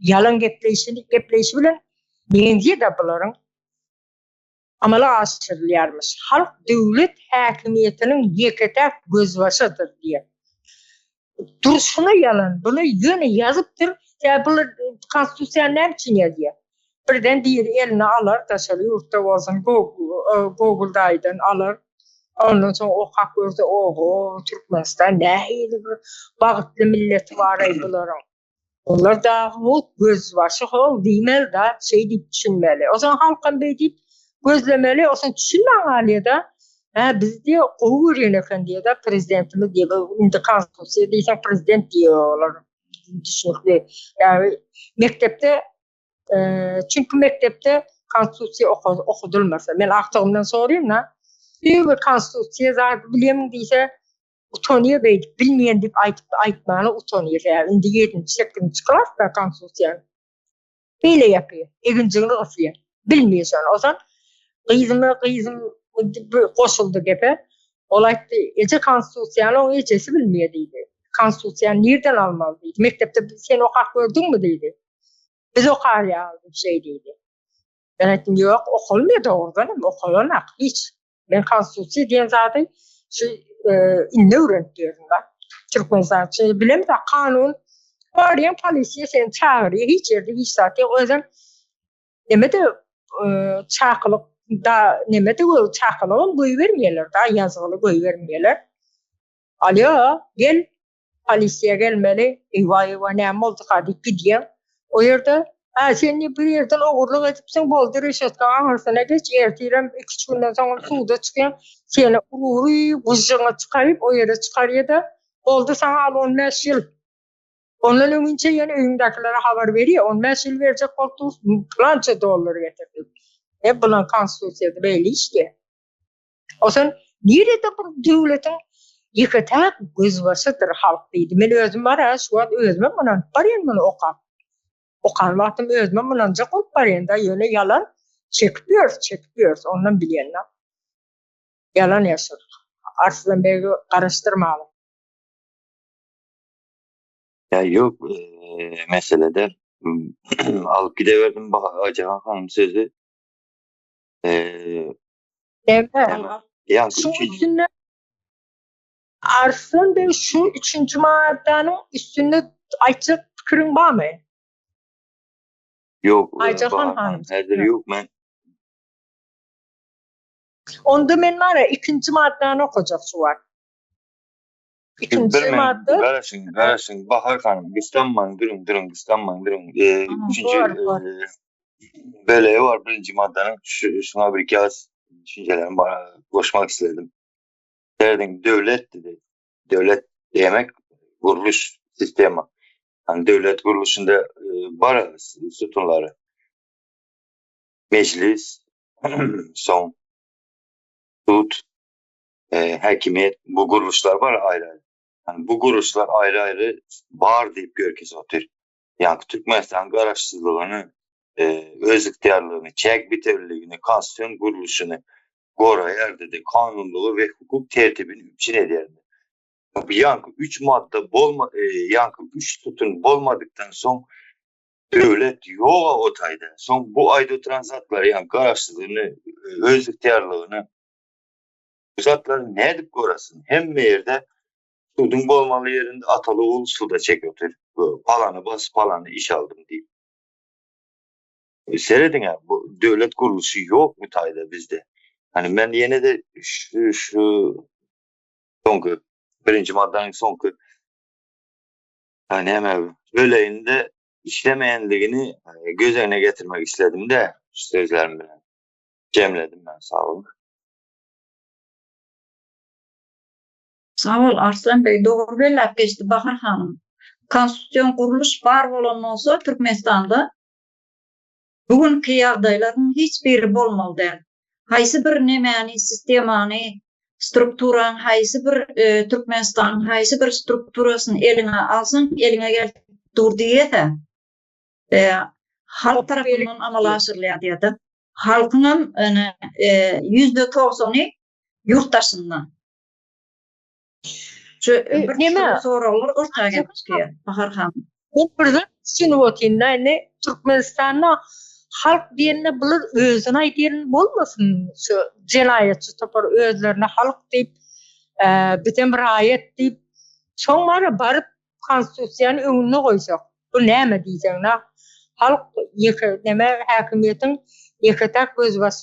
ýalan gepleýşini gepleýşi bilen meňzeýär-dä bularyň. Amala aşyrylýarmyş. Halk döwlet häkimiýetiniň ýeke-täk gözbaşydyr diýen. Durşuna ýalan. Buny ýöne ýazypdyr. Ýa bular konstitusiýany näme üçin ýazýar? Birden biri eline alar, daşary ýurtda bolsun, Google daýydan alar. Ondan soň okap görse, oho, Türkmenistan nähili bir bagtly milleti bar-aý bularyň. Olar dagy hut gözbaşy hol diýmeli da, şeý diýip düşünmeli. Ozan halkam beý diýip gözlemeli, ozan düşünmän galýar-da. Hä, biz diýýär, gowy görýän eken diýýär-de, prezidentimiz diýýär, indi konstitusiýa diýseň prezident diýýär olar. Düşünikli. Ýa mekdepde çünki mekdepde konstitusiýa okadylmasa, men agtygymdan soraýyn-da, bir konstitusiýa zat bilýärmiň diýse, Utanýar beýdip bilmeýän diýip aýdyp aýtmana utanýar sebäbi indi ýedinji sekizinji klasda konstitusiýany beýle ýapýar eginjigini gysýar bilmeýär şony ozal gyzyma gyzym goşuldy gepe ol aýtdy eje konstitusiýany oň ejesi bilmeýär diýdi konstitusiýany nirden almaly diýdi mekdepde sen okap gördüňmi diýdi biz okar ýaly şeý diýdi men aýtdym ýok okalmaýar dogrudan hem okalanak hiç Men konstitusiýa diýen zady şu indi öwrenip ýörün da. Türkmenistan şeýle bilemde kanun barýan polisiýa seni çagyrýar hiç ýerde hiç zat ýok özem neme de çakylyk da neme de çakylygam goýbermeýärler da ýazgyly goýbermeýärler. Alýo gel Polisiýa gelmeli, eýwa-eýwa näme bolduka diýip gidýäň. O ýerde, Hä, sen diýip bir ýerden ogurlyk edipsiň, boldy reşetkaň aňyrsyna geç, ertirem iki-üç günden soňam suda çykýaň, seni urup, gyžžygyňy çykaryp, o ýere çykarýa-da, boldy saňa al on bäş ýyl. Ondan öňinçä ýene öýüňdäkilere habar berýä, on bäş ýyl berjek bolup dur, pylança dollar getir diýip. E, bulan konstitusiýada beýle işleýär. Ozan nirede bir döwletiň ýeke-täk gözbaşydyr halk diýdi. Men özüm bar-a, şu wagt özümem ynanyp barýan muny okap. Okan wagtym özümem ynanjak bolup barýan-da, ýöne ýalan çekip ýörüs, çekip ýörüs, ondan bilýän-de. Ýalan ýaşyryk. Arslan begi garaşdyrmaly. Ýa ýok, meselede alyp gideberdim Jahan hanym sözi. Ýa şu üstünde Arslan bey şu üçünji maddanyň üstünde aýtjak pikiriň barmy? Ýok, Aýjahan hanym. Häzir ýok men. Onda men bara ikinji maddany okajak şu wagt. İkinji madda. Garaşyň, garaşyň, Bahar hanym, gyssanmaň, duruň, duruň, gyssanmaň, duruň. Üçünji bölegi bar birinji maddanyň. Şu şuňa bir iki az düşünjelerimi goşmak istedim. Derdiň döwlet dedi. Döwlet demek gurluş sistema. Hani döwlet gurluşynda e, bar sütunlary. Meclis, son sud, e, häkimiýet bu gurluşlar bar aýry-aýry. Yani bu gurluşlar aýry-aýry bar diýip görkezip otyr. Ýa Türkmenistan garaşsyzlygyny, e, öz ygtyýarlygyny, çäk bitewüligini, konstitusion gurluşyny goraýar dedi. Kanunlygy we hukuk tertibini üpjün edýär. Bu ýaňky üç madda bolma, e, ýaňky üç sütün bolmadykdan soň döwlet ýoga o taýda. Soň bu aýda oturan zatlar, ýa garaşsyzlygyny, öz ygtyýarlygyny Bu zatlary nädip gorasyn? Hemme ýerde suduň bolmaly ýerinde ataly ogul suda çekip otyr. Palany bas, palany iş aldym diýip. Serediň-ä, bu döwlet gurluşy ýok bu taýda bizde. Hani men ýene-de şu şu soňky birinji maddanyň soňky ha näme böleginde işlemeýänligini göz öňüne getirmek isledim-de şu sözlerim bilen. Jemledim men sag boluň. Sag bol Arslan bey dogry belläp geçdi Bahar hanym. Konstitusion gurluş bar bolan bolsa Türkmenistanda. Bu günki ýagdaýlaryň hiç biri bolmaly däl. Haýsy bir nemäni, sistemany, strukturaň haýsy bir Türkmenistanyň haýsy bir strukturasyny eliňe alsaň, eliňe gelip dur diýýä-dä. Halk tarapyndan amala aşyrylýar diýýär-de. Halkyňam ene %90-y ýurt daşynda. Şu bir neme soraglar orta gelip çykýar, Bahar hanym. Men bir zat düşünip otyryn-da, indi Türkmenistanda halk diýende bular özüni aýdýan bolmasyn, şu jenaýatçy topar özlerine halk diýip, bizem raýat diýip, soň bara baryp konstitusiýany öňünde goýsak, bu näme diýseň-de, halk ýeke neme häkimiýetiň ýeke-täk gözbaş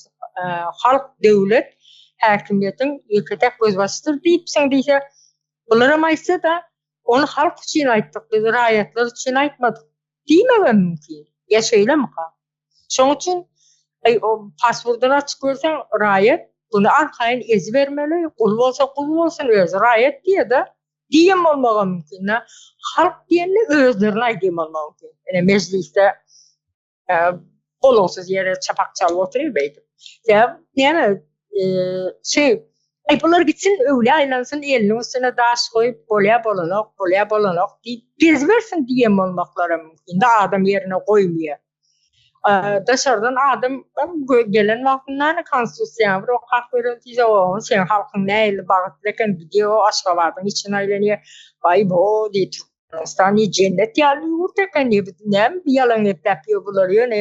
halk döwlet häkimiýetiň ýeke-täk gözbaşydyr diýipsiň diýse, bularam aýtsa-da, ony halk üçin aýtdyk, biz raýatlar üçin aýtmadyk diýmegem mümkin. Ýa şeýlemika? Şoň üçin aý o pasportyny açyp görseň raýat buny arkaýyn ezibermeli, gul bolsa gul bolsun özi raýat diýýär-de. Diýen bolmagam mümkin. Halk diýende özlerini aýdýan bolmagy mümkin. Ine mejlisde goluňsyz ýere çapak çalyp oturyr beýdip. Ýa näme şey Aý bular gitsin öwlä aýlansyn eliniň üstüne daş goýup bolýa bolanok bolýa bolanok diýip gezibersin diýen bolmaklaram mümkin da adam ýerine goýmaýar. Daşardan adam gelen wagtynda konstitusiýany bir okap gören diýse o seň halkyň nähili bagtly eken gidýär o Aşgabadyň içine aýlanýar baý bo diýip Türkmenistan diýip jennet ýaly ýurt eken diýip näme bu ýalan gepläp ýör bular ýöne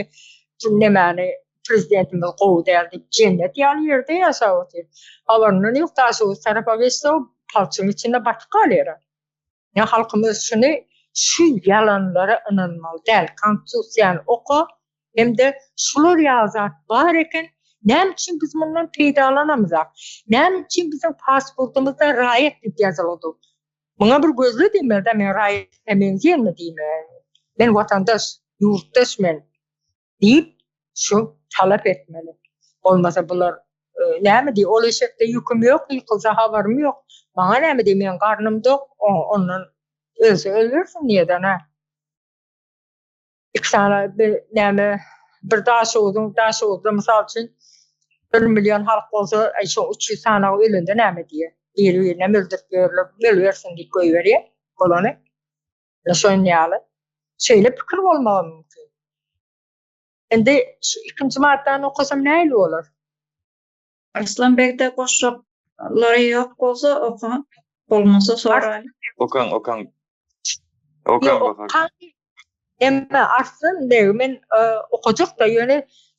nemäni prezidentimiz gowy däl diýip jennet ýaly ýerde ýaşap otyr. Habaryndan ýok Daşoguz tarapa geçse o palçygyň içinde batyp galýar. Ýa halkymyz şuny şu ýalanlara ynanmaly däl. Konstitusiýany oka hem-de şular ýaly zat bar eken, näme üçin biz mundan peýdalanamyzak? Näme üçin biziň pasportymyzda raýat diýip ýazylgy? Muňa bir gözle diýmeli-dä, men raýata meňzeýänmi diýme. Men watandaş, ýurtdaş men. Diýip, şu talap etmeli. Bolmasa bular näme diý, ol eşekde ýüküm ýok, ýykylsa habarym ýok. Maňa näme diý, meň garnym dok, ondan ölse ölbersin diýeden-ä. Iki sany bir näme bir Daşoguzyň, Daşoguzda mysal üçin bir million halk bolsa, aý şo 300 sanagy ölende näme diýer. Biri-birinem öldürip ýörler, ölübersin diýip goýberýär bolany. Şonuň ýaly. Şeýle pikir bolmagy mümkin. Indi şu ikinji maddany okasam nähili bolar? Arslan begde goşjaklary ýok bolsa oka, bolmasa soraýyn. Okaň, okaň. Okaň Bahar. Emma Arslan beg men e, okajak-da ýöne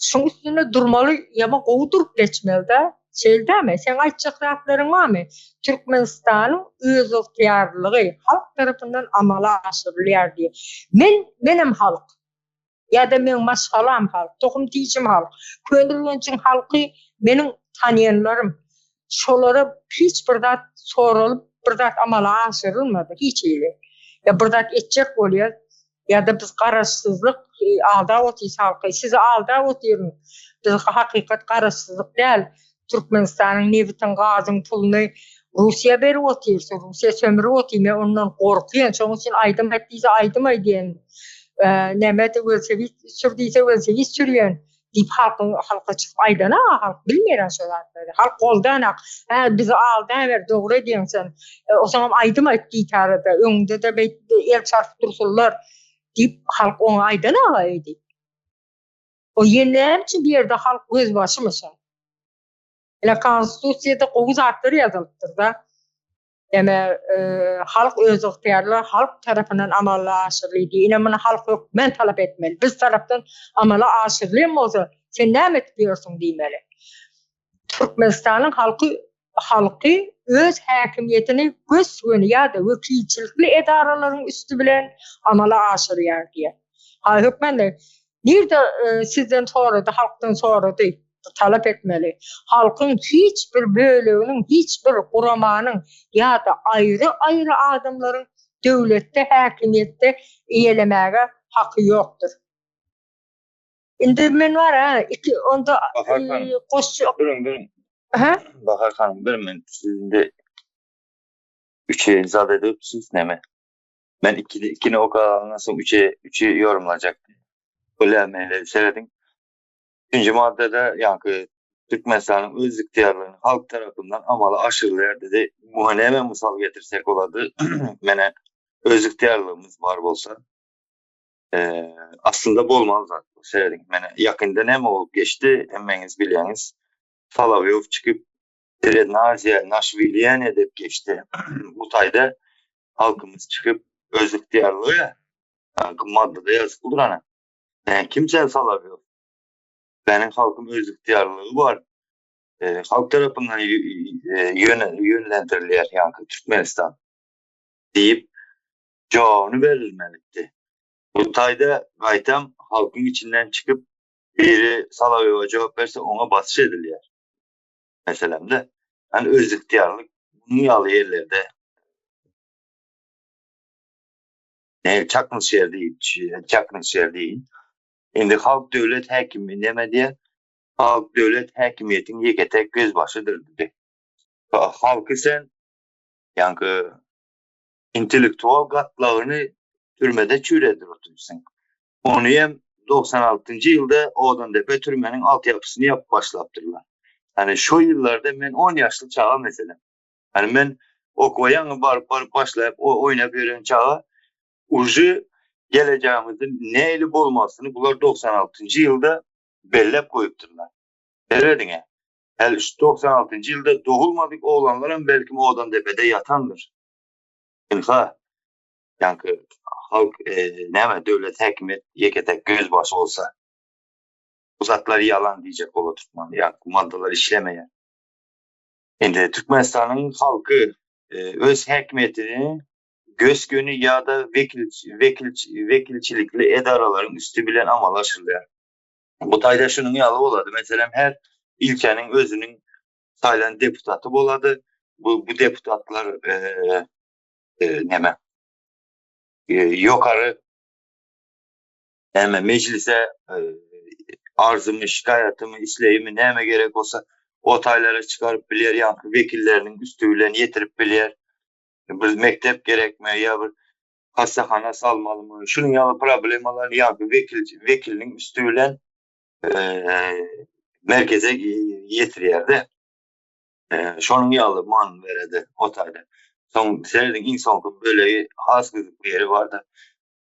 şuň üstünde durmaly ýa gowy durup geçmeli-de. Şeýle dämi? Seň aýtjak zatlaryň barmy? Türkmenistanyň özygtyýarlylygy halk tarapyndan amala aşyrylýar diýip. Men, menem halk. Ýa-da meň maşgalam halk, tohum-tijim halk. Köneürgenjiň halky meniň tanýanlarym. Şolara hiç bir zat soralyp, bir zat amala aşyrylmady hiç hili. Ýa bir zat etjek bolýar, Ýa-da biz garaşsyzlyk aldap otyrys halky. Sizi aldap otyryn. Biz hakykat garaşsyzlyk däl. Türkmenistanyň nebitiň, gazyň puluny Russiýa berip otyr. Russiýa sömürip otyr. Men ondan gorkýan. Şonuň üçin aýdym aýt diýse aýdym aýdýan. Näme-de welosiped sür diýse welosiped sürýän. Diýip halkyň halka çykyp aýdana halk bilmeýär şo zatlary. Halk goldanak. Hä bizi aldaber dogry edýäň sen. E, Osaňam aýdym aýt gitarada öňde-de beýt el çarpyp dursunlar diýip halk oňa aýdan aga diýip. O ýene näme üçin bu ýerde halk gözbaşymyşyn? Ine konstitusiýada gowy zatlar ýazylypdyr-da. Ýöne halk özygtyýarly halk tarapyndan amala aşyrylýar diýip, ine muny halk hökmän talap etmeli. Biz tarapdan amala aşyrylýan bolsa, sen näme edip ýörsüň diýmeli. Türkmenistanyň halky halky öz häkimiýetini gös-göni ýa-da wekilçilikli edaralaryň üsti bilen amala aşyrýar diýýär. Ha hökmän Nirde sizden sorady, halkdan sorady, talap etmeli. Halkyň hiç bir böleginiň, hiç bir guramanyň ýa-da aýry-aýry adamlaryň döwletde, häkimiýetde eýelemäge haky ýokdur. Indi men bar ha, iki onda goşjak. Duruň, duruň. Hä? Bahar hanym, bir minut siz indi üçe zat edipsiz näme? Men iki, ikini okagandan soň üçe, üçi ýorumlajakdym. Bolýar meni serediň. Üçünji maddada ýaňky Türkmenistanyň özygtyýarlygyny halk tarapyndan amala aşyrylýar dedi. Muňa näme mysal getirsek bolady? Menä özygtyýarlygymyz bar bolsa, aslynda bolmaly zat bu. Serediň, menä ýakynda näme bolup geçdi, hemmäňiz bilýäňiz. Solowýow çykyp, Srednä Aziýa naş wliýaniýe diýip geçdi. Bu taýda halkymyz çykyp özygtyýarlygy ýaňky maddada ýazyp durana. Sen kim sen Solowýow? Meniň halkym özygtyýarlygy bar. Halk tarapyndan ýönlendirilýär ýaňky Türkmenistan diýip jogabyny berilmelidi. Bu taýda gaýtam halkyň içinden çykyp biri Solowýowa jogap berse oňa basyş edilýär. Meselemde hani özygtyýarlyk munuň ýaly ýerlerde Ne çaknyş ýer diýip, çaknyş ýer diýin. Indi halk döwlet häkimi näme diýer? Halk döwlet häkimiýetiň ýeke-täk gözbaşydyr diýdi. Halky sen ýaňky intellektual gatlagyny türmede çüýredip otyrsyň. Ony hem 96-njy ýylda Owadandepe türmeniň altyapysyny ýapyp başlapdyrlar. Hani şo ýyllarda men 10 ýaşly çaga meselem. Hani men okuwa ýaňy baryp baryp başlaýap oýnap ýören çaga uje gelejegimizde nähili bolmasyny bular 96-njy ýylda belläp goýupdyrlar. Serediň-ä. Häli şu 96-njy ýylda dogulmadyk oglanlaram belkim Owadandepede ýatandyr. Ynha, ýaňky halk näme döwlet häkimiýet ýeke-täk gözbaşy bolsa. Bu zatlar ýalan diýjek bola türkmen. Ýaňky maddalar işlemeýär. Indi Türkmenistanyň halky öz häkimiýetini gös-göni ýa-da wekilçilikli edaralaryň üsti bilen amala aşyrylýar. Bu taýda şunuň ýaly bolady, meselem, her ilçäniň özüniň saýlan deputaty bolady. Bu bu deputatlar näme ýokary näme mejlise arzymy, şikaýatymy, islegimi näme gerek bolsa o taýlara çykaryp bilýär, ýaňky wekilleriniň üsti bilen ýetirip bilýär. Bir mekdep gerekmi ýa bir hassahana salmalymy? Şunuň ýaly problemalary ýaňky wekil wekiliniň üsti bilen merkeze ýetirýär-de. Şonuň ýaly many beredi o taýda. Soň serediň iň soňky bölegi has gyzykly ýeri bardy.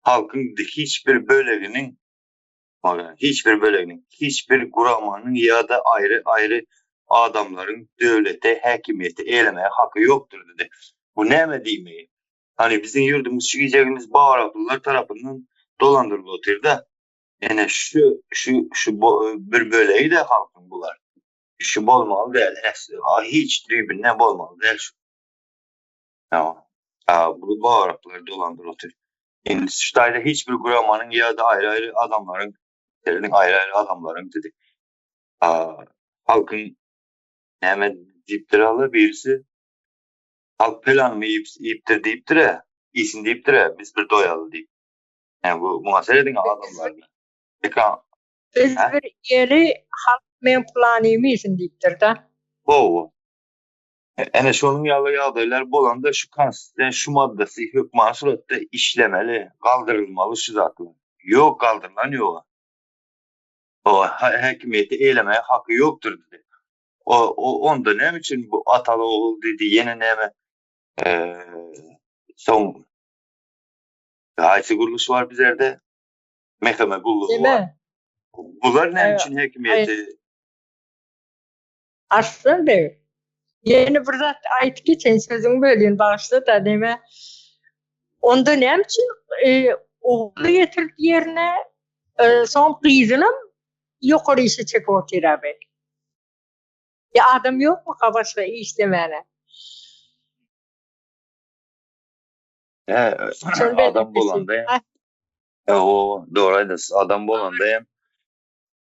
Halkyň hiç bir böleginiň hiç bir böleginiň, hiç bir guramanyň ýa-da aýry-aýry adamlaryň döwlete, häkimiýete eýlemäge haky ýokdur diýdi. Bu näme diýmegi? Hany biziň ýurdumyz şu gije-gündiz bagraplylar tarapyndan dolandyrylyp otyr-da. Ene şu şu şu bir bölegi-de halkyň bular. Şu bolmaly däl, hiç düýbünden bolmaly däl şu. Bu bagraplylar dolandyryp otyr. Indi şu taýda hiç bir guramanyň ýa-da aýry-aýry adamlaryň, serediň aýry-aýry adamlaryň dedi. Halkyň näme diýipdir ala birisi halk pelanymy iýip iýipdir diýipdir-ä, iýsin diýipdir-ä, biz bir doýaly diýip. Ýa bu muňa serediň adamlar. Ekran Biz bir iýeli, halk meň pylanymy iýsin diýipdir-de. Hawa. Ene şonuň ýaly ýagdaýlar bolanda şu konstitusiýanyň şu maddasy hökmany suratda işlemeli, galdyrylmaly şu zatlar. Ýok galdyrylan ýoga. O häkimiýeti eýlemäge haky ýokdur diýdi. O onda näme üçin bu ataly ogul diýdi, ýene näme soň haýsy gurluş bar bizlerde? MHM gullugy bar. Bular näme üçin häkimiýeti Arslan beg, ýene bir zat aýdyp geçeýin, sözüňi bölýän, bagyşla-da, neme, onda näme üçin ogly getirdi ýerine, soň gyzynam ýokary işe çekip otyr-a be? Ýa adam ýokmuka başga işlemäne? He, adam bolanda hem. O, dogry aýdasy, adam bolanda hem.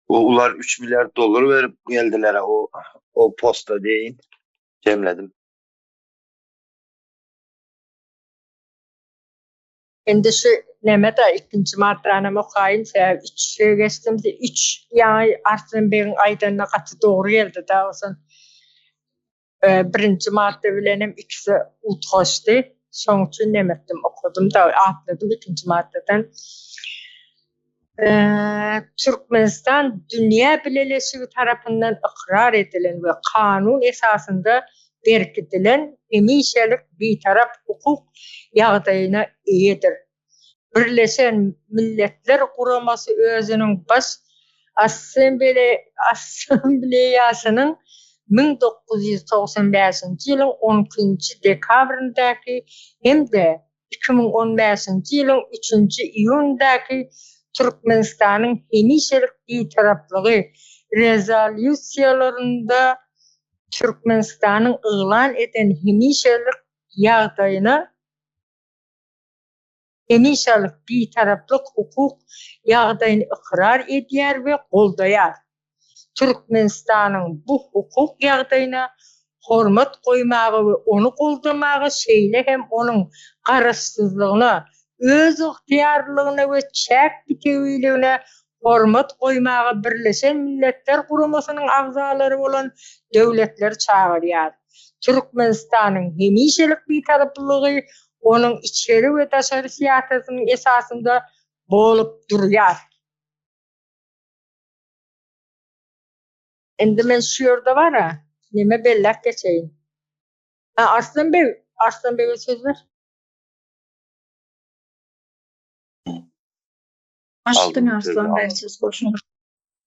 O ular 3 milliard dollar berip geldiler o o posta deýin. Jemledim. Indi şu neme-de ikinji maddanam okaýyn, sebäbi üç şey geçdim. Üç ýaňy Arslan begiň aýdanyna gaty dogry geldi-de, onsoň birinji madda bilenem ikisi utgaşdy. Şoň üçin neme etdim, okadym-da, atladym ikinji maddadan. Türkmenistan dünýä bileleşigi tarapyndan ykrar edilen we kanun esasynda berkidilen hemişelik Bitarap hukuk ýagdaýyna eýedir. Birleşen Milletler Guramasy özüniň Baş Assambleýasynyň 1995-nji ýylyň on ikinji dekabryndaky hem-de 2015-nji ýylyň üçünji iýunyndaky Türkmenistanyň hemişelik Bitaraplygy Rezolýusiýalarynda Türkmenistanyň yglan eden hemişelik ýagdaýyna hemişelik Bitaraplyk hukuk ýagdaýyny ykrar edýär we goldaýar. Türkmenistanyň bu hukuk ýagdaýyna hormat goýmaga we ony goldamaga, şeýle hem onuň garaşsyzlygyna, özygtyýarlylygyna we çäk bitewiligine hormat goýmaga Birleşen Milletler Guramasynyň agzalary bolan döwletleri çagyrýar. Türkmenistanyň hemişelik Bitaraplygy onuň içeri we daşary syýasatynyň esasynda bolup durýar. Indi men şu ýerde bar-a, neme belläp geçeýin. Ha, Arslan beg, Arslan bege söz ber. Başdan Arslan beg söz goşuň.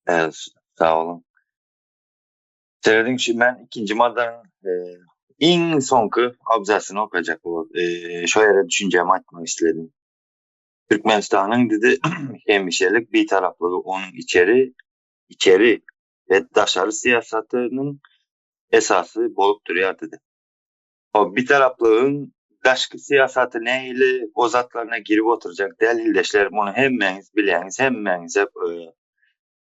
Evet, sag boluň. Serediň şu men ikinji maddanyň e, iň soňky abzasyny okajak bolup, e, şo ýere düşünjämi aýtmak isledim. Türkmenistanyň dedi hemişelik bitaraplygy onuň içeri içeri we daşary syýasatynyň esasy bolup durýar dedi. O bitaraplygyň daşky syýasaty nähili o zatlaryna girip oturjak däl ildeşler muny hemmäňiz bilýäňiz hemmäňize e,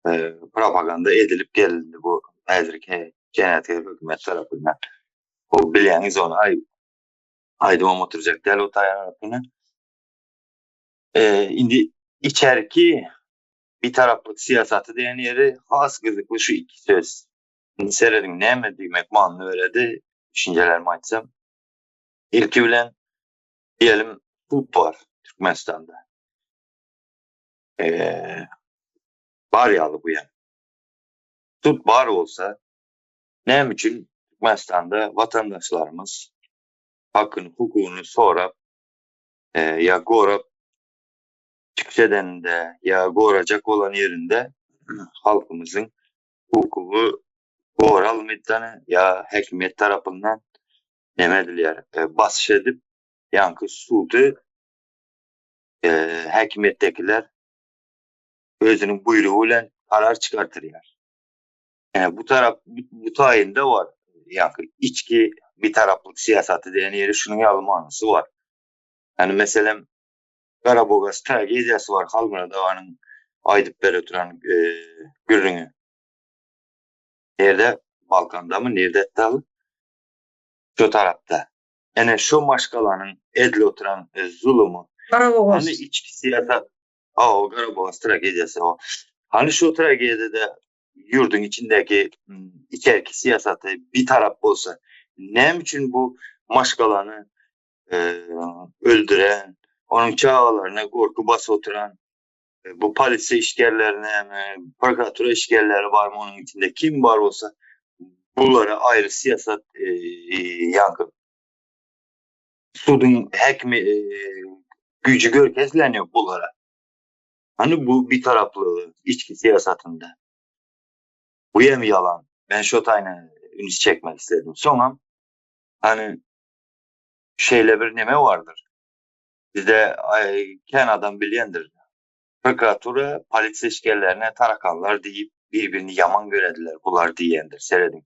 e, propaganda edilip gelindi bu häzirki jenaýatkär hökümet tarapyndan. O bilýäňiz ony aý aýdybam oturjak däl o tarapyny. E, indi içerki bitaraplyk syýasaty diýen ýeri has gyzykly şu iki söz. Indi serediň näme diýmek manyny beredi düşünjelerimi aýtsam. Ilki bilen diýelim sud bar Türkmenistanda. Ee, bar ýaly bu ýan. Sud bar bolsa näme üçin Türkmenistanda watandaşlarymyz hakyny, hukugyny sorap e, ýa gorap çykyş edeninde ýa gorajak bolan ýerinde halkymyzyň hukugy goralmydan ýa häkimiýet tarapyndan neme edilýär, e, basyş edip, ýaňky sudy e, häkimiýetdekiler özüniň buýrugy bilen karar çykartyrýar. Yani bu tarap bu taýynda bar. Ýaňky içki bitaraplyk syýasaty diýen ýeri şunuň ýaly manysy bar. Yani meselem Garabogaz tragediýasy bar Halmyrat aganyň aýdyp berip duran e, gürrüňi. Nirde? Balkandamy? Nirde etdi? Şu tarapda. Ene şu maşgalanyň edil oturan e, zulumu. Garabogaz. Hani içki syýasat A, o Garabogaz tragediýasy o. Hani şu tragediýada ýurduň içindäki içerki syýasaty bir tarap bolsa, näme üçin bu maşgalany e, öldüren, onuň çagalaryna gorky basyp oturan e, bu polisiýa işgärlerine, e, prokuratura işgärleri barmy onuň içinde kim bar bolsa bulara aýry syýasat e, ýaňky suduň häkimi e, güýji görkezileniyor bulara. Hani bu bir taraplygy içki syýasatynda. Bu hem ýalan. Ben şo taýyna üns çekmek istedim. Soňam hani şeýle bir neme bardyr. Bizde ay, kän adam bilýändir. Prokuratura polisiýa işgärlerine tarakanlar diýip bir-birini ýaman görediler. Bular diýendir. Serediň.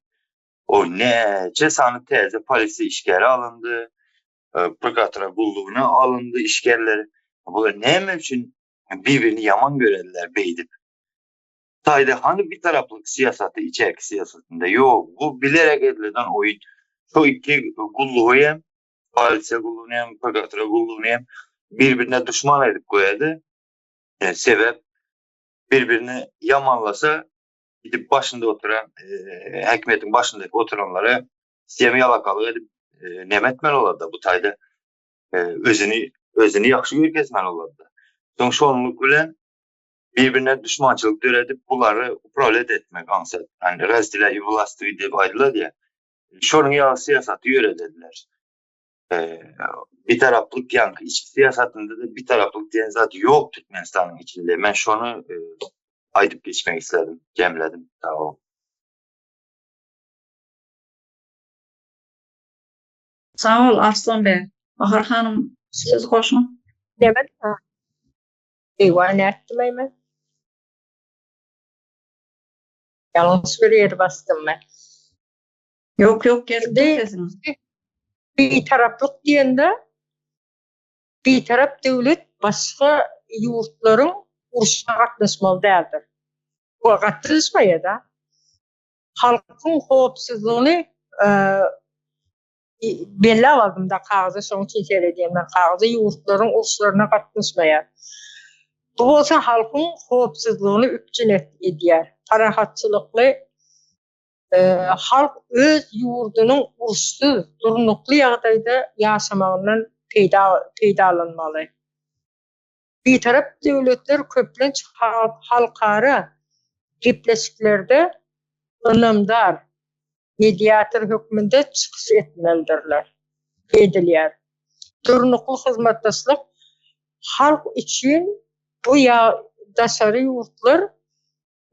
O näçe sany täze polisiýa işgäri alyndy, e, prokuratura gullugyna alyndy işgärler. Bular näme üçin bir-birini ýaman görediler beýdip? Taýda hani bir taraplyk syýasaty içerki syýasatynda ýok. Bu bilerek edilen oýun. Şu iki gullugy hem polisiýa gullugyny hem prokuratura gullugyny hem birbirine düşman edip goýady. E, sebäp birbirini ýamanlasa gidip başynda oturan e, häkimiýetiň başyndaky oturanlara sistemi ýalakalyk edip e, neme etmeli olarda bu taýda e, özüni özüni ýagşy görkezmeli olarda. Soň şonluk bilen. Birbirine düşmançylyk döredip bulary upravlýat etmek aňsat. Hani razdilä i wlastwi diýip aýdylar ýa. Şonuň ýaly syýasaty ýöredediler. Bitaraplyk ýaňky içki syýasatynda-da bitaraplyk diýen zat ýok Türkmenistanyň içinde. Men şony aýdyp geçmek isledim, jemledim. Sag boluň. Sag bol Arslan beg. Bahar hanym söz goşuň. Näme? Eýwa nätdim-eý men? Ýalňyş bir ýeri basdym men. Ýok ýok gelip dur sesiňiz. Bitaraplyk diýende bitarap döwlet başga ýurtlaryň urşuna gatnaşmaly däldir. Bu gatnaşmaýada. Halkyň howpsuzlygyny belläp aldym-da kagyza, şonuň üçin seredýän men kagyza, ýurtlaryň uruşlaryna gatnaşmaýar. Bu bolsa halkyň howpsuzlygyny üpjün edýär. Parahatçylykly halk öz ýurdunyň uruşsyz, durnukly ýagdaýda ýaşamagyndan peýda peýdalanmaly. Bitarap döwletler köplenç halkara gepleşiklerde ynamdar mediator hökmünde çykyş etmelidirler. Edilýär. Durnukly hyzmatdaşlyk halk üçin bu ýa daşary ýurtlar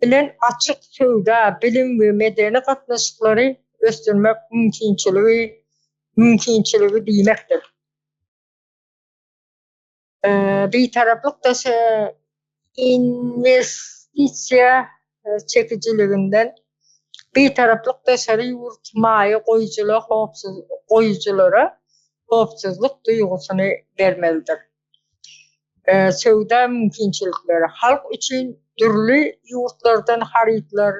bilen açyk söwda, bilim we medeni gatnaşyklary ösdürmek mümkinçiligi mümkinçiligi diýmekdir. Bitaraplyk daşy inwestisiýa çekijiliginden Bitaraplyk daşary ýurt maýa goýujyla howpsuz goýujylara howpsuzlyk duýgusyny bermelidir. Söwda mümkinçilikleri halk üçin dürli ýurtlardan harytlar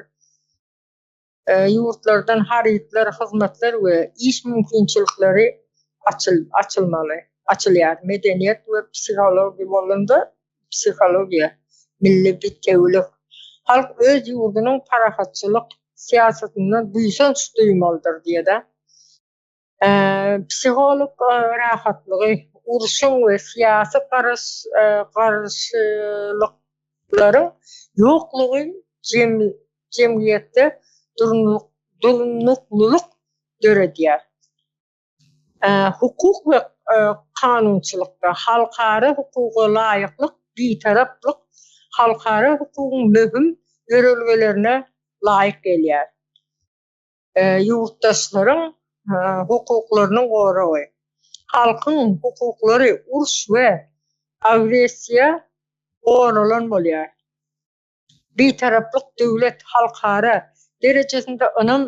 ýurtlardan harytlar, hyzmatlar we iş mümkinçilikleri açyl açylmaly, açylýar. Medeniýet we psihologiýa bolanda psihologiýa, milli bitewilik. Halk öz ýurdunyň parahatçylyk syýasatyndan buýsanç duýmalydyr diýýär-de. Psiholog rahatlygy, urşuň we syýasy garaş garşylyklaryň ýoklugy jemgyýetde durnuklylyk döredýär. Hukuk we kanunçylykda halkara hukuga laýyklyk bitaraplyk halkara hukugyň möhüm ýörelgelerine laýyk gelýär. Ýurtdaşlaryň hukuklarynyň goragy. Halkyň hukuklary uruş we agressiýa goralan bolýar. Bitaraplyk döwlet halkara derejesinde ynam,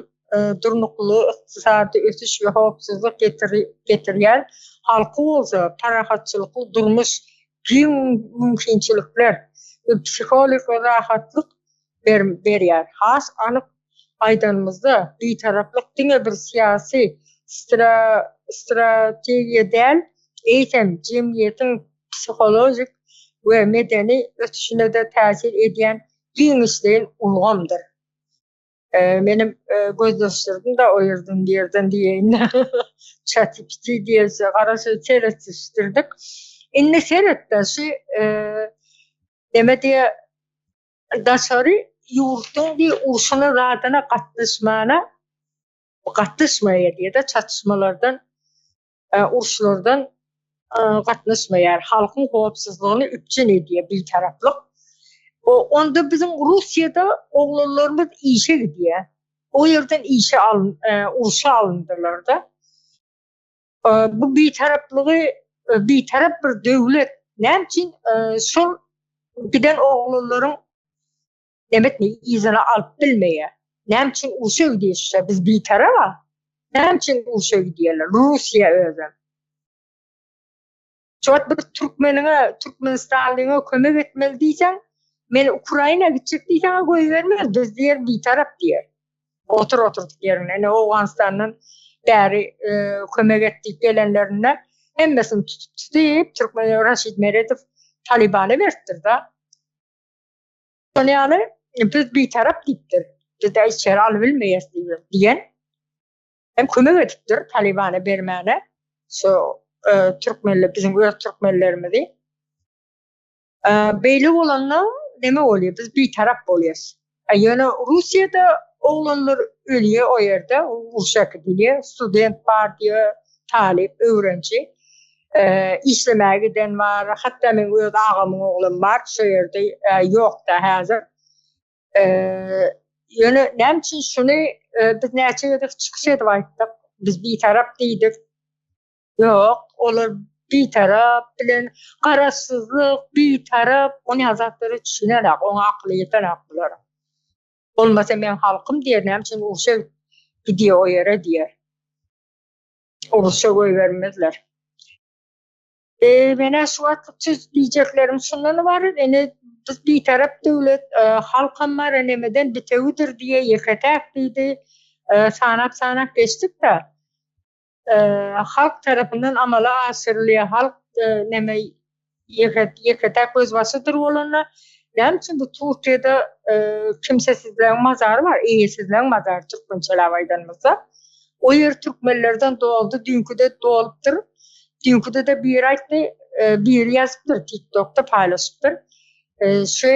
durnuklylygy, ykdysady ösüş we howpsuzlyk getirýär, halky bolsa parahatçylykly durmuş, giň mümkinçilikler we psihologik rahatlyk berýär. Has anyk aýdanymyzda, bitaraplyk diňe bir syýasy strategiýa däl, eýsem, jemgyýetiň psihologik we medeni ösüşine-de täsir edýän giňişleýin ulgamdyr. Menem gözleşdirdim-de o ýerden bu ýerden diýeýin-de. ChatGPT diýençe garaşy seretişdirdik. Indi seret-de şu neme diýe daşary ýurtduň diýe urşuna zadyna gatnaşmana gatnaşmaýar diýe-de çatyşmalardan uruşlardan gatnaşmaýar, halkyň howpsuzlygyny üpjün edýär bitaraplyk. Onda biziň Russiýada oglanlarymyz işe gidýär. O ýerden işe alyn, urşa alyndylar-da. Bu bitaraplygy bitarap bir döwlet näme üçin şol giden oglanlaryň demek yzyna alyp bilmeýär? Näme üçin urşa gidýär? Biz bitarap-a. Näme üçin urşa gidýärler? Russiýa özem. Şu wagt bir türkmeniňe, türkmenistanlyňa kömek etmeli diýseň, men Ukraina gitjek diýseň goýbermez, biz diýer bitarap diýer. Otur oturdyk ýerinde. Ine Owganystandan bäri e, kömek et diýip gelenlerinde hemmesini tutup tutup türkmen Raşid Meredow Talibana beripdir da. Şonuň ýaly biz bitarap diýipdir. Biz de içeri alybilmeýäs diýen. Hem kömek edipdir Talibana bermäne. Şu e, türkmenler biziň öz türkmenlerimizi. E, beýle bolanda neme bolýar, biz bitarap bolýas. A ýöne Russiýada oglanlar ölýär o ýerde, urşa äkidilýär, student bar diýýär, talyp, öwrenji. Işlemäge giden bar, hatda meň öz agamyň oglam bar, şo ýerde ýok-da häzir. Ýöne näme üçin şuny biz näçe gezek çykyş edip aýtdyk, biz bitarap diýdik. Ýok, olar bitarap bilen garaşsyzlyk, bitarap, ony zatlara düşünenak, oňa akyly ýetenak bularyň. Bolmasa meň halkym diýer, näme üçin urşa gidýär o ýere diýer. Urşa goýbermezler. E, menä şu wagtlykça diýjeklerim şundan ybarat, ine biz bitarap döwlet, e, halkam bar, nemeden bitewidir diýe ýeke-täk diýdi. E, sanap-sanap geçdik-de. Halk tarapyndan amala aşyrylýar. Halk neme ýeke-täk gözbaşydyr bolanda, näme üçin bu Türkiýede kimsesizleriň mazary bar, eýesizleriň mazary türkmençeläp aýdanymyzda. O ýer türkmenlerden doldy, düýnküde dolupdyr. Düýnküde-de biri aýtdy, biri ýazypdyr, TikTokda paýlaşypdyr. Şu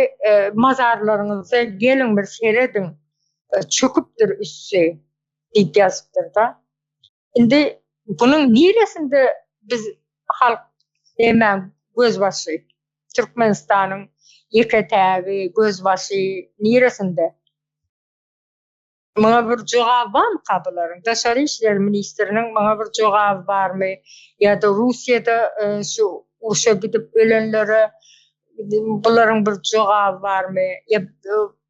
mazarlaryňyza geliň bir serediň, çöküpdir üsti. Diýip ýazypdyr-da. Indi bunuň niresinde biz halk nämäň gözbaşy? Türkmenistanyň ýeke-tägi, gözbaşy niresinde? Muňa bir jogaby barmyka bularyň? Daşary işler ministriniň muňa bir jogaby barmy? Ýa-da Russiýada şu urşa gidip ölenlere bularyň bir jogaby barmy? Ýa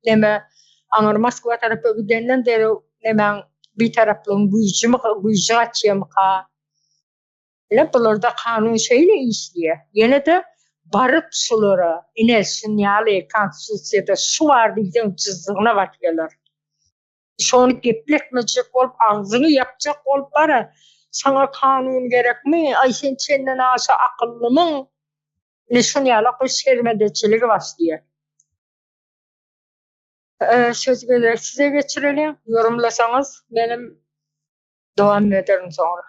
neme aňyr Moskwa tarapa gidenden derrew nemäň bitaraplygyň güýjümi güýji gaçýarmyka? Ine bularda kanun şeýle işleýär. Ýene-de baryp şulara ine şunýaly konstitusiýada şu bar diýseň jyzzygyna batýarlar. Şony gepletmejek bolup agzyňy ýapjak bolup bara saňa kanun gerekmi aý sen çenden aşa akyllymyň Ine şun ýalak bir şermendeçiligi başlaýar. Sözi gezek size geçireliň, ýorumlasaňyz menem dowam ederin soňra.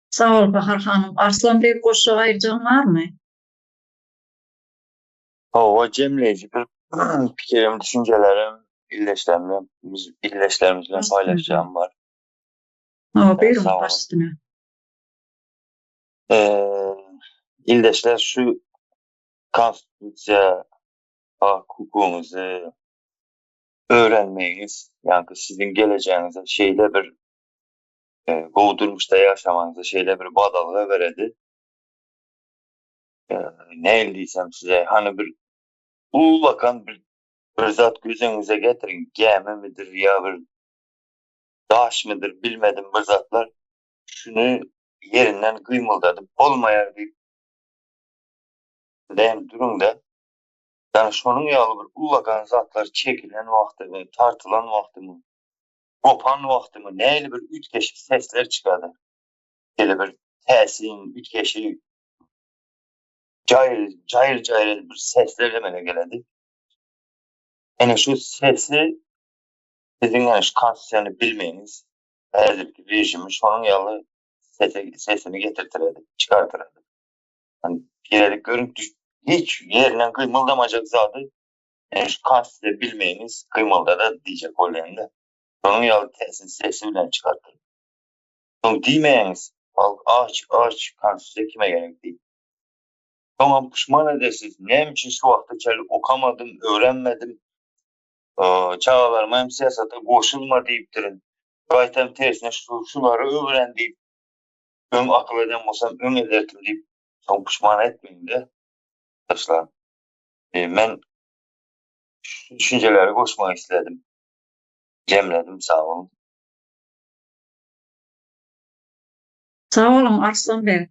Sag bol Bahar hanym. Arslan beg goşjak aýyrjagyň barmy? Hawa jemleýji bir pikirim, düşünjelerim ildeşlerim bilen, ildeşlerimiz bilen paýlaşjagym bar. Hawa buýruň baş üstüne. Ildeşler şu konstitusiýa hak hukugyňyzy öwrenmegiňiz, ýagny siziň gelejegiňize şeýle bir gowy durmuşda ýaşamagyňyza şeýle bir badalga beredi. Nähili diýsem size, hany bir ullakan bir bir zat göz öňüňize getiriň, gämimidir ýa bir daşmydyr bilmedim bir zatlar. Şuny ýerinden gymyldadyp bolmaýar diýip däm duruň-da. Ýagny şonuň ýaly bir ullakan zatlar çekilen wagtymy, tartylan wagtymy, gopan wagtymy nähili bir üýtgeşik sesler çykady. Şeýle bir täsin, üýtgeşik, jaýyl, jaýyl-jaýyl bir sesler emele geledi. Ene şu sesi siziň ýa şu konstitusiýany bilmegiňiz häzirki režimi şonuň ýaly sese sesini getirtiredi, çykartyrady. Hani gerek görüp düş hiç ýerinden gymyldamajak zady yani şu konstitusiýa bilmegiňiz gymyldada diýjek bolýan-da. Şonuň ýaly täsin sesi bilen çykartyrdy. Soň diýmäňiz, halk aç, aç, konstitusiýa kime gerek diýip. Soňam puşman edersiz, näme üçin şu wagta çenli okamadym, öwrenmedim, çagalaryma hem syýasata goşulma diýipdirin. Gaýtam tersine şu şulary öwren diýip, öň akyl eden bolsam öň ederdim diýip, soň puşman etmeýin-de. Dostlar, e, men şu düşünjeleri goşmak isledim. Jemledim, sag boluň. Sag boluň Arslan beg.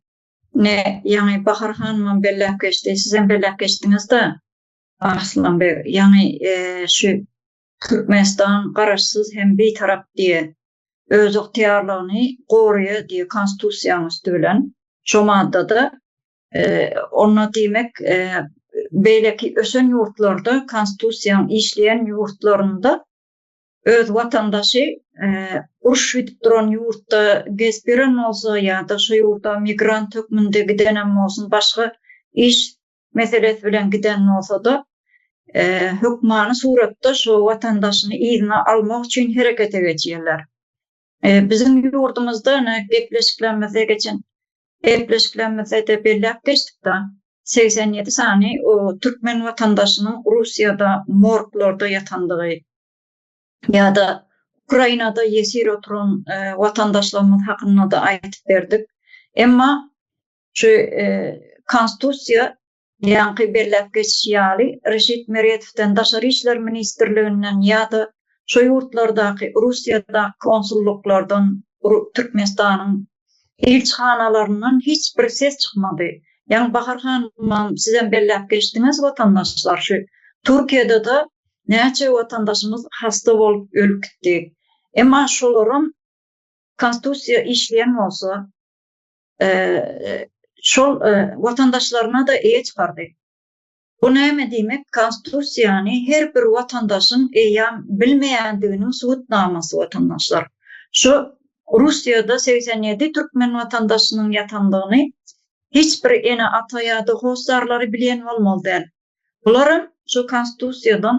Ne, ýaňy Bahar hanymam belläp geçdi, sizem belläp geçdiňiz-de. Arslan beg, ýaňy şu Türkmenistan garaşsyz hem bitarap diýe, özygtyýarlygyny goraýar diýe konstitusiýanyň üsti bilen şo maddada onda diýmek beýleki ösen ýurtlarda konstitusiýanyň işleýän ýurtlarynda öz watandaşy uruş gidip duran ýurtda gezip ýören bolsa ýa-da şo ýurda migrant hökmünde gidenem bolsun başga iş. meselesi bilen giden bolsa-da, hökmany suratda şu watandaşyny yzyna almak üçin herekete geçýärler. Biziň ýurdumyzda ine gepleşiklerimizde geçen gepleşiklerimizde-de belläp geçdik-de, 87 sany o türkmen watandaşynyň Russiýada morglarda ýatandygy ýa-da Ukrainada ýesir oturan watandaşlarymyz hakynda-da aýdyp berdik. Emma şu Konstitusiýa ýaňky belläp geçişi ýaly Reşit Meredowdan Daşary işler ministrliginden ýa-da şo ýurtlardaky Russiýadaky konsullyklardan Türkmenistanyň ilçihanalaryndan hiç bir ses çykmady. Ýaňy Bahar hanymam sizem belläp geçdiňiz watandaşlar şu Türkiýede-de näçe watandaşymyz hasta bolup ölüp gitdi. Emma şolaram konstitusiýa işleýän bolsa şol watandaşlaryna-da eýe çykardy. Bu näme diýmek, Konstitusiýany her bir watandaşyň eýýäm bilmeýändiginiň subutnamasy watandaşlar. Şu Russiýada 87 türkmen watandaşynyň ýatandygyny hiç bir ene-ata ýa-da hossarlary bilýän bolmaly däl. Bularam şu Konstitusiýadan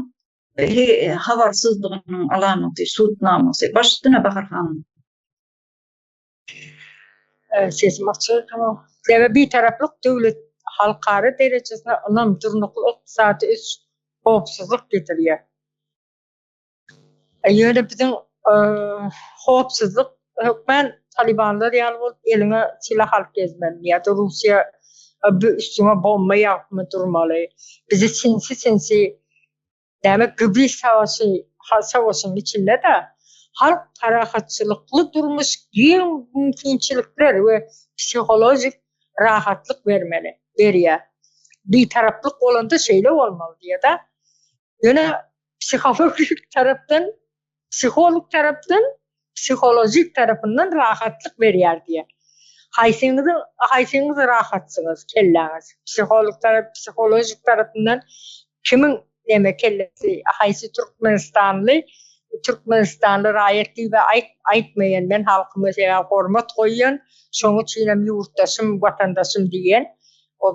habarsyzdygynyň alamaty, subutnamasy. Baş üstüne Bahar hanym. Sesim açyk tamam. Sebäbi bitaraplyk döwlet halkara derejesine ynam, durnukly ykdysady ösüş, howpsuzlyk getirýär. Ýöne biziň howpsuzlyk hökmän talibanlar ýaly bolup eliňe silah alyp gezmeli ýa-da Russiýa üstüňe bomba ýagypmy durmaly. Bizi sinsi-sinsi Näme gibrid savaşy savaşynyň içinde-de halk parahatçylykly durmuş giň mümkinçilikler we psihologik rahatlyk bermeli, berýär. Bitaraplyk bolanda şeýle bolmaly diýýär-de. Ýöne psihologik tarapdan, psiholog tarapdan, psihologik tarapyndan rahatlyk berýär diýýär. Haýsyňyzy haýsyňyz rahatsyňyz kelläňiz? Psiholog tarap, psihologik tarapyndan Kimiň neme kellesi haýsy türkmenistanly türkmenistanly raýat diýibä aýt aýtmaýan men halkyma sebäbi hormat goýýan şoň üçinem ýurtdaşym watandaşym diýen o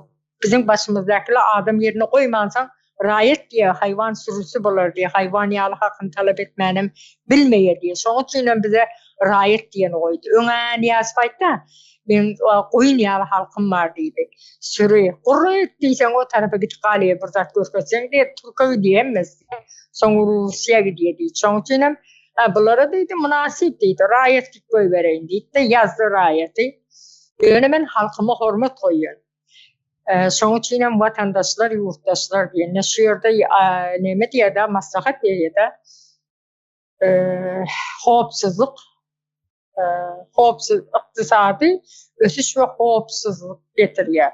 biziň başymyzdakylar adam ýerine goýmansoň raýat diýe haýwan sürüsi bolar diýe haýwan ýaly hakyny talap etmänem bilmeýä diýe şoň üçinem bize raýat diýeni goýdy öňä Nyýazow aýtda Meň goýun ýaly halkym bar diýdi. Süri, gurruk diýseň o tarapa gidip galýar bir zat görkezseň diýip, türke gidýär hemmesi. Soň Russiýa gidýär diýdi. Şoň üçinem bulara diýdi mynasyp diýdi, raýat diýip goýbereýin diýdi-de ýazdy raýaty. Ýöne men halkyma hormat goýýan. Şoň üçinem watandaşlar, ýurtdaşlar diýende şu ýerde neme diýýär-de, maslahat berýär-de, howpsuzlyk howpsuz ykdysady ösüş we howpsuzlyk getirýär.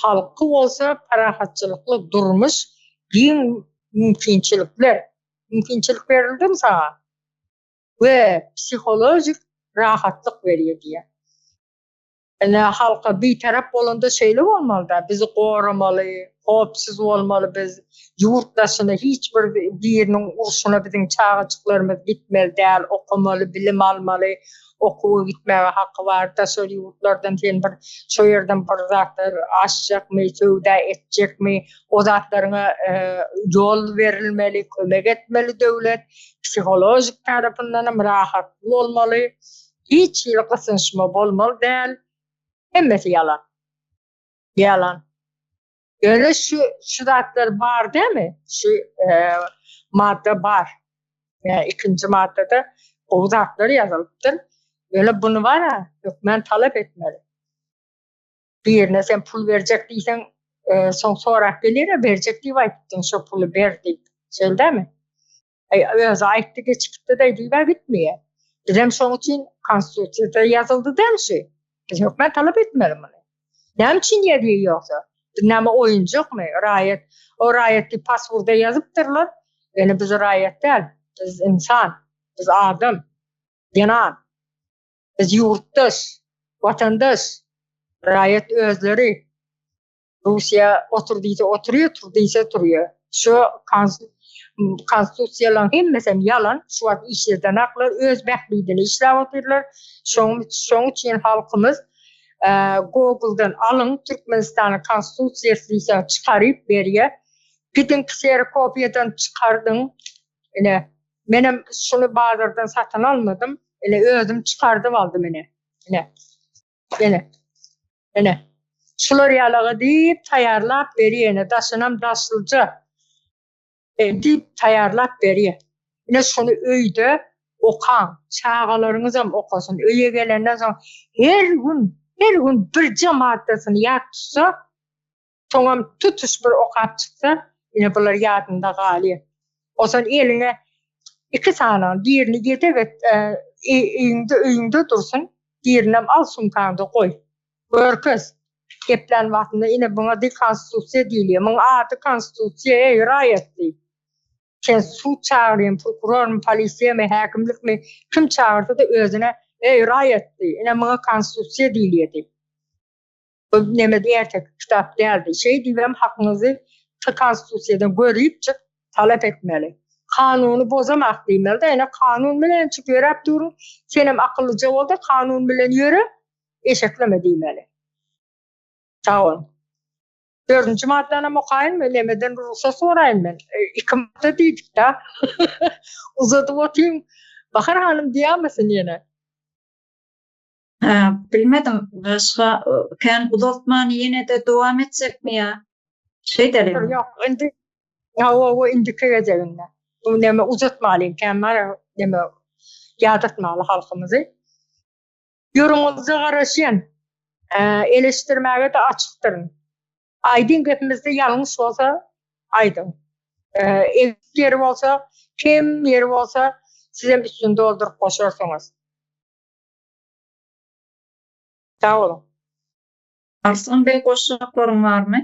Halky bolsa parahatçylykly durmuş, giň mümkinçilikler, mümkinçilik berildimi saňa? We psihologik rahatlyk berýär diýýär. Ine halka bitarap bolanda şeýle bolmalyda bizi goramaly, howpsuz bolmaly biz, ýurt daşyna hiç bir biriniň urşuna biziň çagajyklarymyz gitmeli däl, okamaly, bilim almaly, okuwa gitmäge haky bar, daşary ýurtlardan sen bir şo ýerden bir zatlar açjakmy, söwda etjekmi, o zatlaryňa ýol berilmeli, kömek etmeli döwlet, psihologik tarapyndanam rahatly bolmaly. Hiç hili gysynyşma bolmaly däl. Hemmesi ýalan. Ýalan. Ýöne şu şu zatlar bar dämi? Şu e, madda bar. E, ikinji maddada gowy zatlar ýazylypdyr. Ýöne bunu bar-a, hökmän talap etmeli. Birine sen pul berjek diýseň, e, soň sorap gelir, berjek diýip aýtdyň, şo puly ber diýip. Şeýle dämi? Aý, özi aýtdy geçipdi-de diýibä gitmeýär. Bizem şoň üçin konstitusiýada ýazyldy däl şu. Biz hökmän talap etmeli muny. Näme üçin ýazýar ýogsa? Biz näme oýunjakmy? Raýat, o raýat diýip pasportda ýazypdyrlar. Ýöne biz raýat däl. Biz ynsan, biz adam, zenan. Biz ýurtdaş, watandaş. Raýat özleri. Russiýa otur diýse oturýar, tur diýse turýar. Şu konstitusiýalaryň hemmesem ýalan, şu wagt işledenaklar öz bähbidine işläp otyrlar. Şoň şoň üçin halkymyz. Google-dan alyň Türkmenistanyň Konstitusiýasy diýseň çykaryp berýär. Gidiň kserokopiýadan çykardyň. Ine, menem şuny bazardan satyn almadym. Ine, özüm çykardyp aldym ine. Ine. Ine. Ine. Şular ýalagy diýip taýýarlap berýär ine, daşynam daşlyja. Diýip taýýarlap berýär. Ine şuny öýde okaň, çagalaryňyzam okasyn. Öýe gelenden soň her gün, her gün birje maddasyny ýat tutsa, soňam tutuş bir okap çyksa, ine bular ýadynda galýar. Onsoň eliňe iki sany, birini ýedek et, öýüňde öýüňde dursun, birinem al sumkaňda goý. Görkez. Geplän wagtynda ine buňa diý konstitusiýa diýilýär. Muň ady konstitusiýa eý raýat diý. Sen sud çagyrýan prokurormy, polisiýamy, häkimlikmi kim çagyrsa-da özüne eý raýat diý. Ine muňa konstitusiýa diýilýär diý. Bu neme erteki kitap däl diý. Şeý diýibem hakyňyzy konstitusiýadan görüpjik talap etmeli. Kanuny bozamak diýmeli-de ine kanun bilen çyk ýöräp durun. Senem akyllyja bolda kanun bilen ýöre. Eşekleme diýmeli. Sag boluň. Dördünji maddanam okaýynmy? Nemeden rugsat soraýyn men. Iki madda diýdik-dä. Uzadyp otyryn. Bahar hanym diýýärmisin ýene? Hä, bilmedim. Başga kän uzaltman ýene-de dowam etsekmi ýa? Şeýdeliň. Ýok, indi Hawa, indiki gezeginde. Bu neme uzatmalyň, kän bar neme ýadatmaly halkymyzy. Ýoruňyza garaşýan. Eleşdirmäge-de açykdyryn. Aýdyň gepimizde ýalňyş bolsa aýdyň. Egsik ýeri bolsa, kem ýeri bolsa sizem üstüni dolduryp goşarsyňyz. Sag boluň. Arslan beg goşjaklaryň barmy?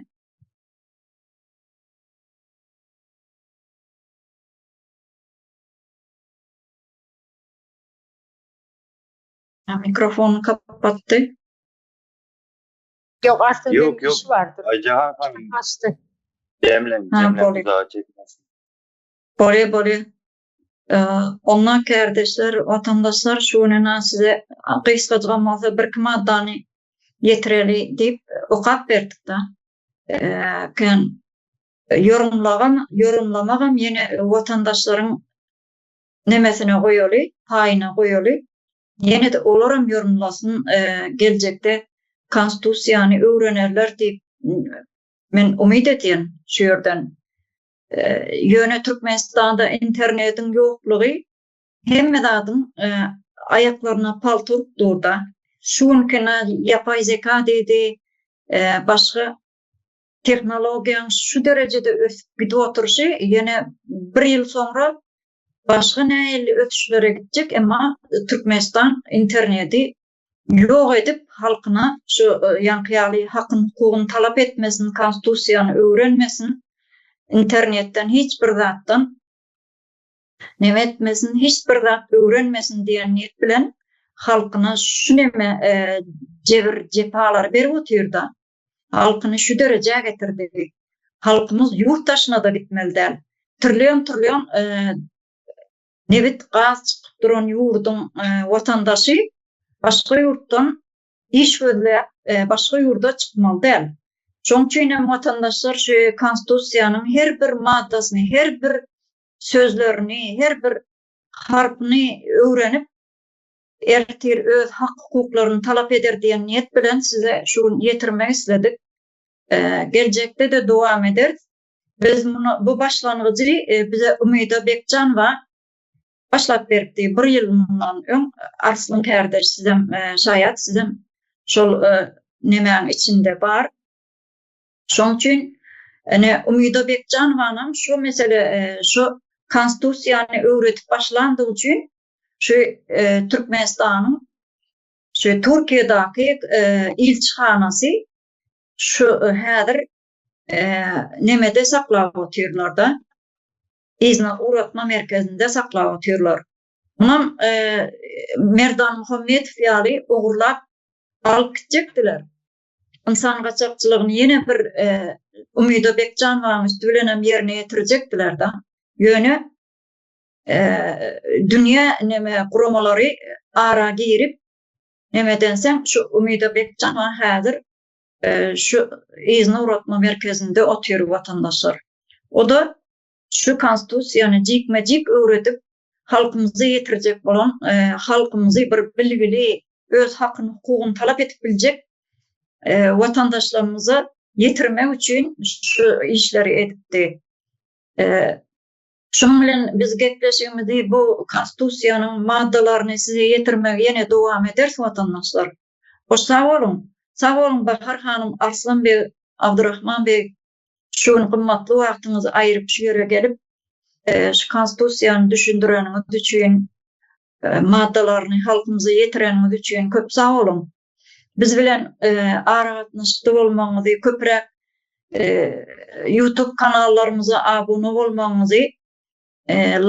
Mikrofonyny kapatdy. Ýok, Arslan Ýok, begiň ýok. işi bardyr. Aýjahan hanym Açdy. demleň, Ha, demleň bolýar. uzaga çekmesin. Bolýar, bolýar. Onda kärdeşler, watandaşlar şu gün size gysgajygam bolsa birki maddany ýetireli diýip okap berdik-de. Kän ýorumlagam, ýorumlamagam ýene watandaşlaryň nemesine goýaly, paýyna goýaly. Ýene-de olaram ýorumlasyn, geljekde konstitusiýany öwrenerler diýip men umyt edýän şu ýerden. Ýöne Türkmenistanda internetiň ýoklugy hemme zadyň aýaklaryna palta urup dur-da. Şu günkine ýapaý zeka diýdi, başga tehnologiýaň şu derejede ösüp gidip oturyşy ýene bir ýyl soňra başga nähili ösüşlere gitjek emma Türkmenistan interneti ýok edip halkyna şu ýaňky ýaly hakyn hukugyny talap etmesin konstitusiýany öwrenmesin internetden hiç bir zatdan neme etmesin hiç bir zat öwrenmesin diýen niýet bilen halkyna şu neme jebir jepalary berip otyrda. Halkyny şu derejä getirdi. Halkymyz ýurt daşyna-da gitmeli däl. Trillion-trillion nebit, gaz çykyp duran ýurduň watandaşy başga ýurtdan iş gözläp, başga ýurda çykmaly däl. Şonuň üçin hem watandaşlar şu Konstitusiýanyň her bir maddasyny, her bir sözlerini, her bir harpyny öwrenip, ertir öz hak-hukuklaryny talap eder diýen niýet bilen size şu gün ýetirmek isledik. Geljekde-de dowam ederis. Biz muny bu başlangyjy bize Umyda Bekjanowa başlap beripdi. Bir ýyl mundan öň Arslan kärdeş sizem şaýat, sizem şol nemäň içinde bar. Şoň üçin ine Umyda Bekjanowanam şu mesele şu konstitusiýany öwredip başlandygy üçin şu Türkmenistanyň şu Türkiýedäki ilçihanasy şu häzir nemede saklap otyrlar-da, yzyna ugratma merkezinde saklap otyrlar. Munam Merdan Muhammedow ýaly ogurlap alyp gitjekdiler. Ynsan gaçakçylygyny ýene bir Umyda Bekjanowanyň üsti bilenem ýerine ýetirjekdiler-de. Ýöne dünýä neme guramalary ara girip. Nemedenseň şu Umyda Bekjanowa häzir şu yzyna ugratma merkezinde otyr watandaşlar. O-da şu konstitusiýany jikme-jik öwredip halkymyza ýetirjek bolan, halkymyzy bir bilgili, öz hakyny, hukugyny talap edip biljek watandaşlarymyza ýetirmek üçin şu işleri edipdi. Şunuň bilen biz gepleşigimizi bu konstitusiýanyň maddalaryny size ýetirmegi ýene dowam ederis watandaşlar. Hoş sag boluň. Sag boluň Bahar hanym, Arslan beg, Abdurahman beg. Şu gün gymmatly wagtyňyzy aýyryp şu ýere gelip şu konstitusiýany düşündireniňiz üçin, maddalaryny halkymyza ýetireniňiz üçin köp sag boluň. Biz bilen aragatnaşykda bolmagyňyzy, köpräk YouTube kanallarymyza abuna bolmagyňyzy,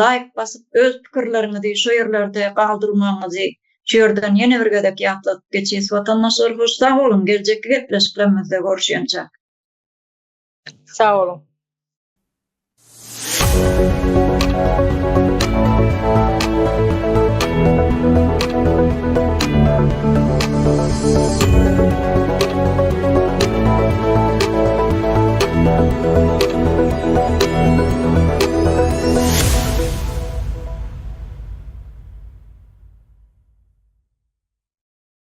laýk basyp öz pikirleriňizi şu ýerlerde galdyrmagyňyzy şu ýerden ýene bir gezek ýatladyp geçýäs. Watandaşlar hoş sag boluň, geljekki gepleşiklerimizde görüşýänçäk. Sag boluň.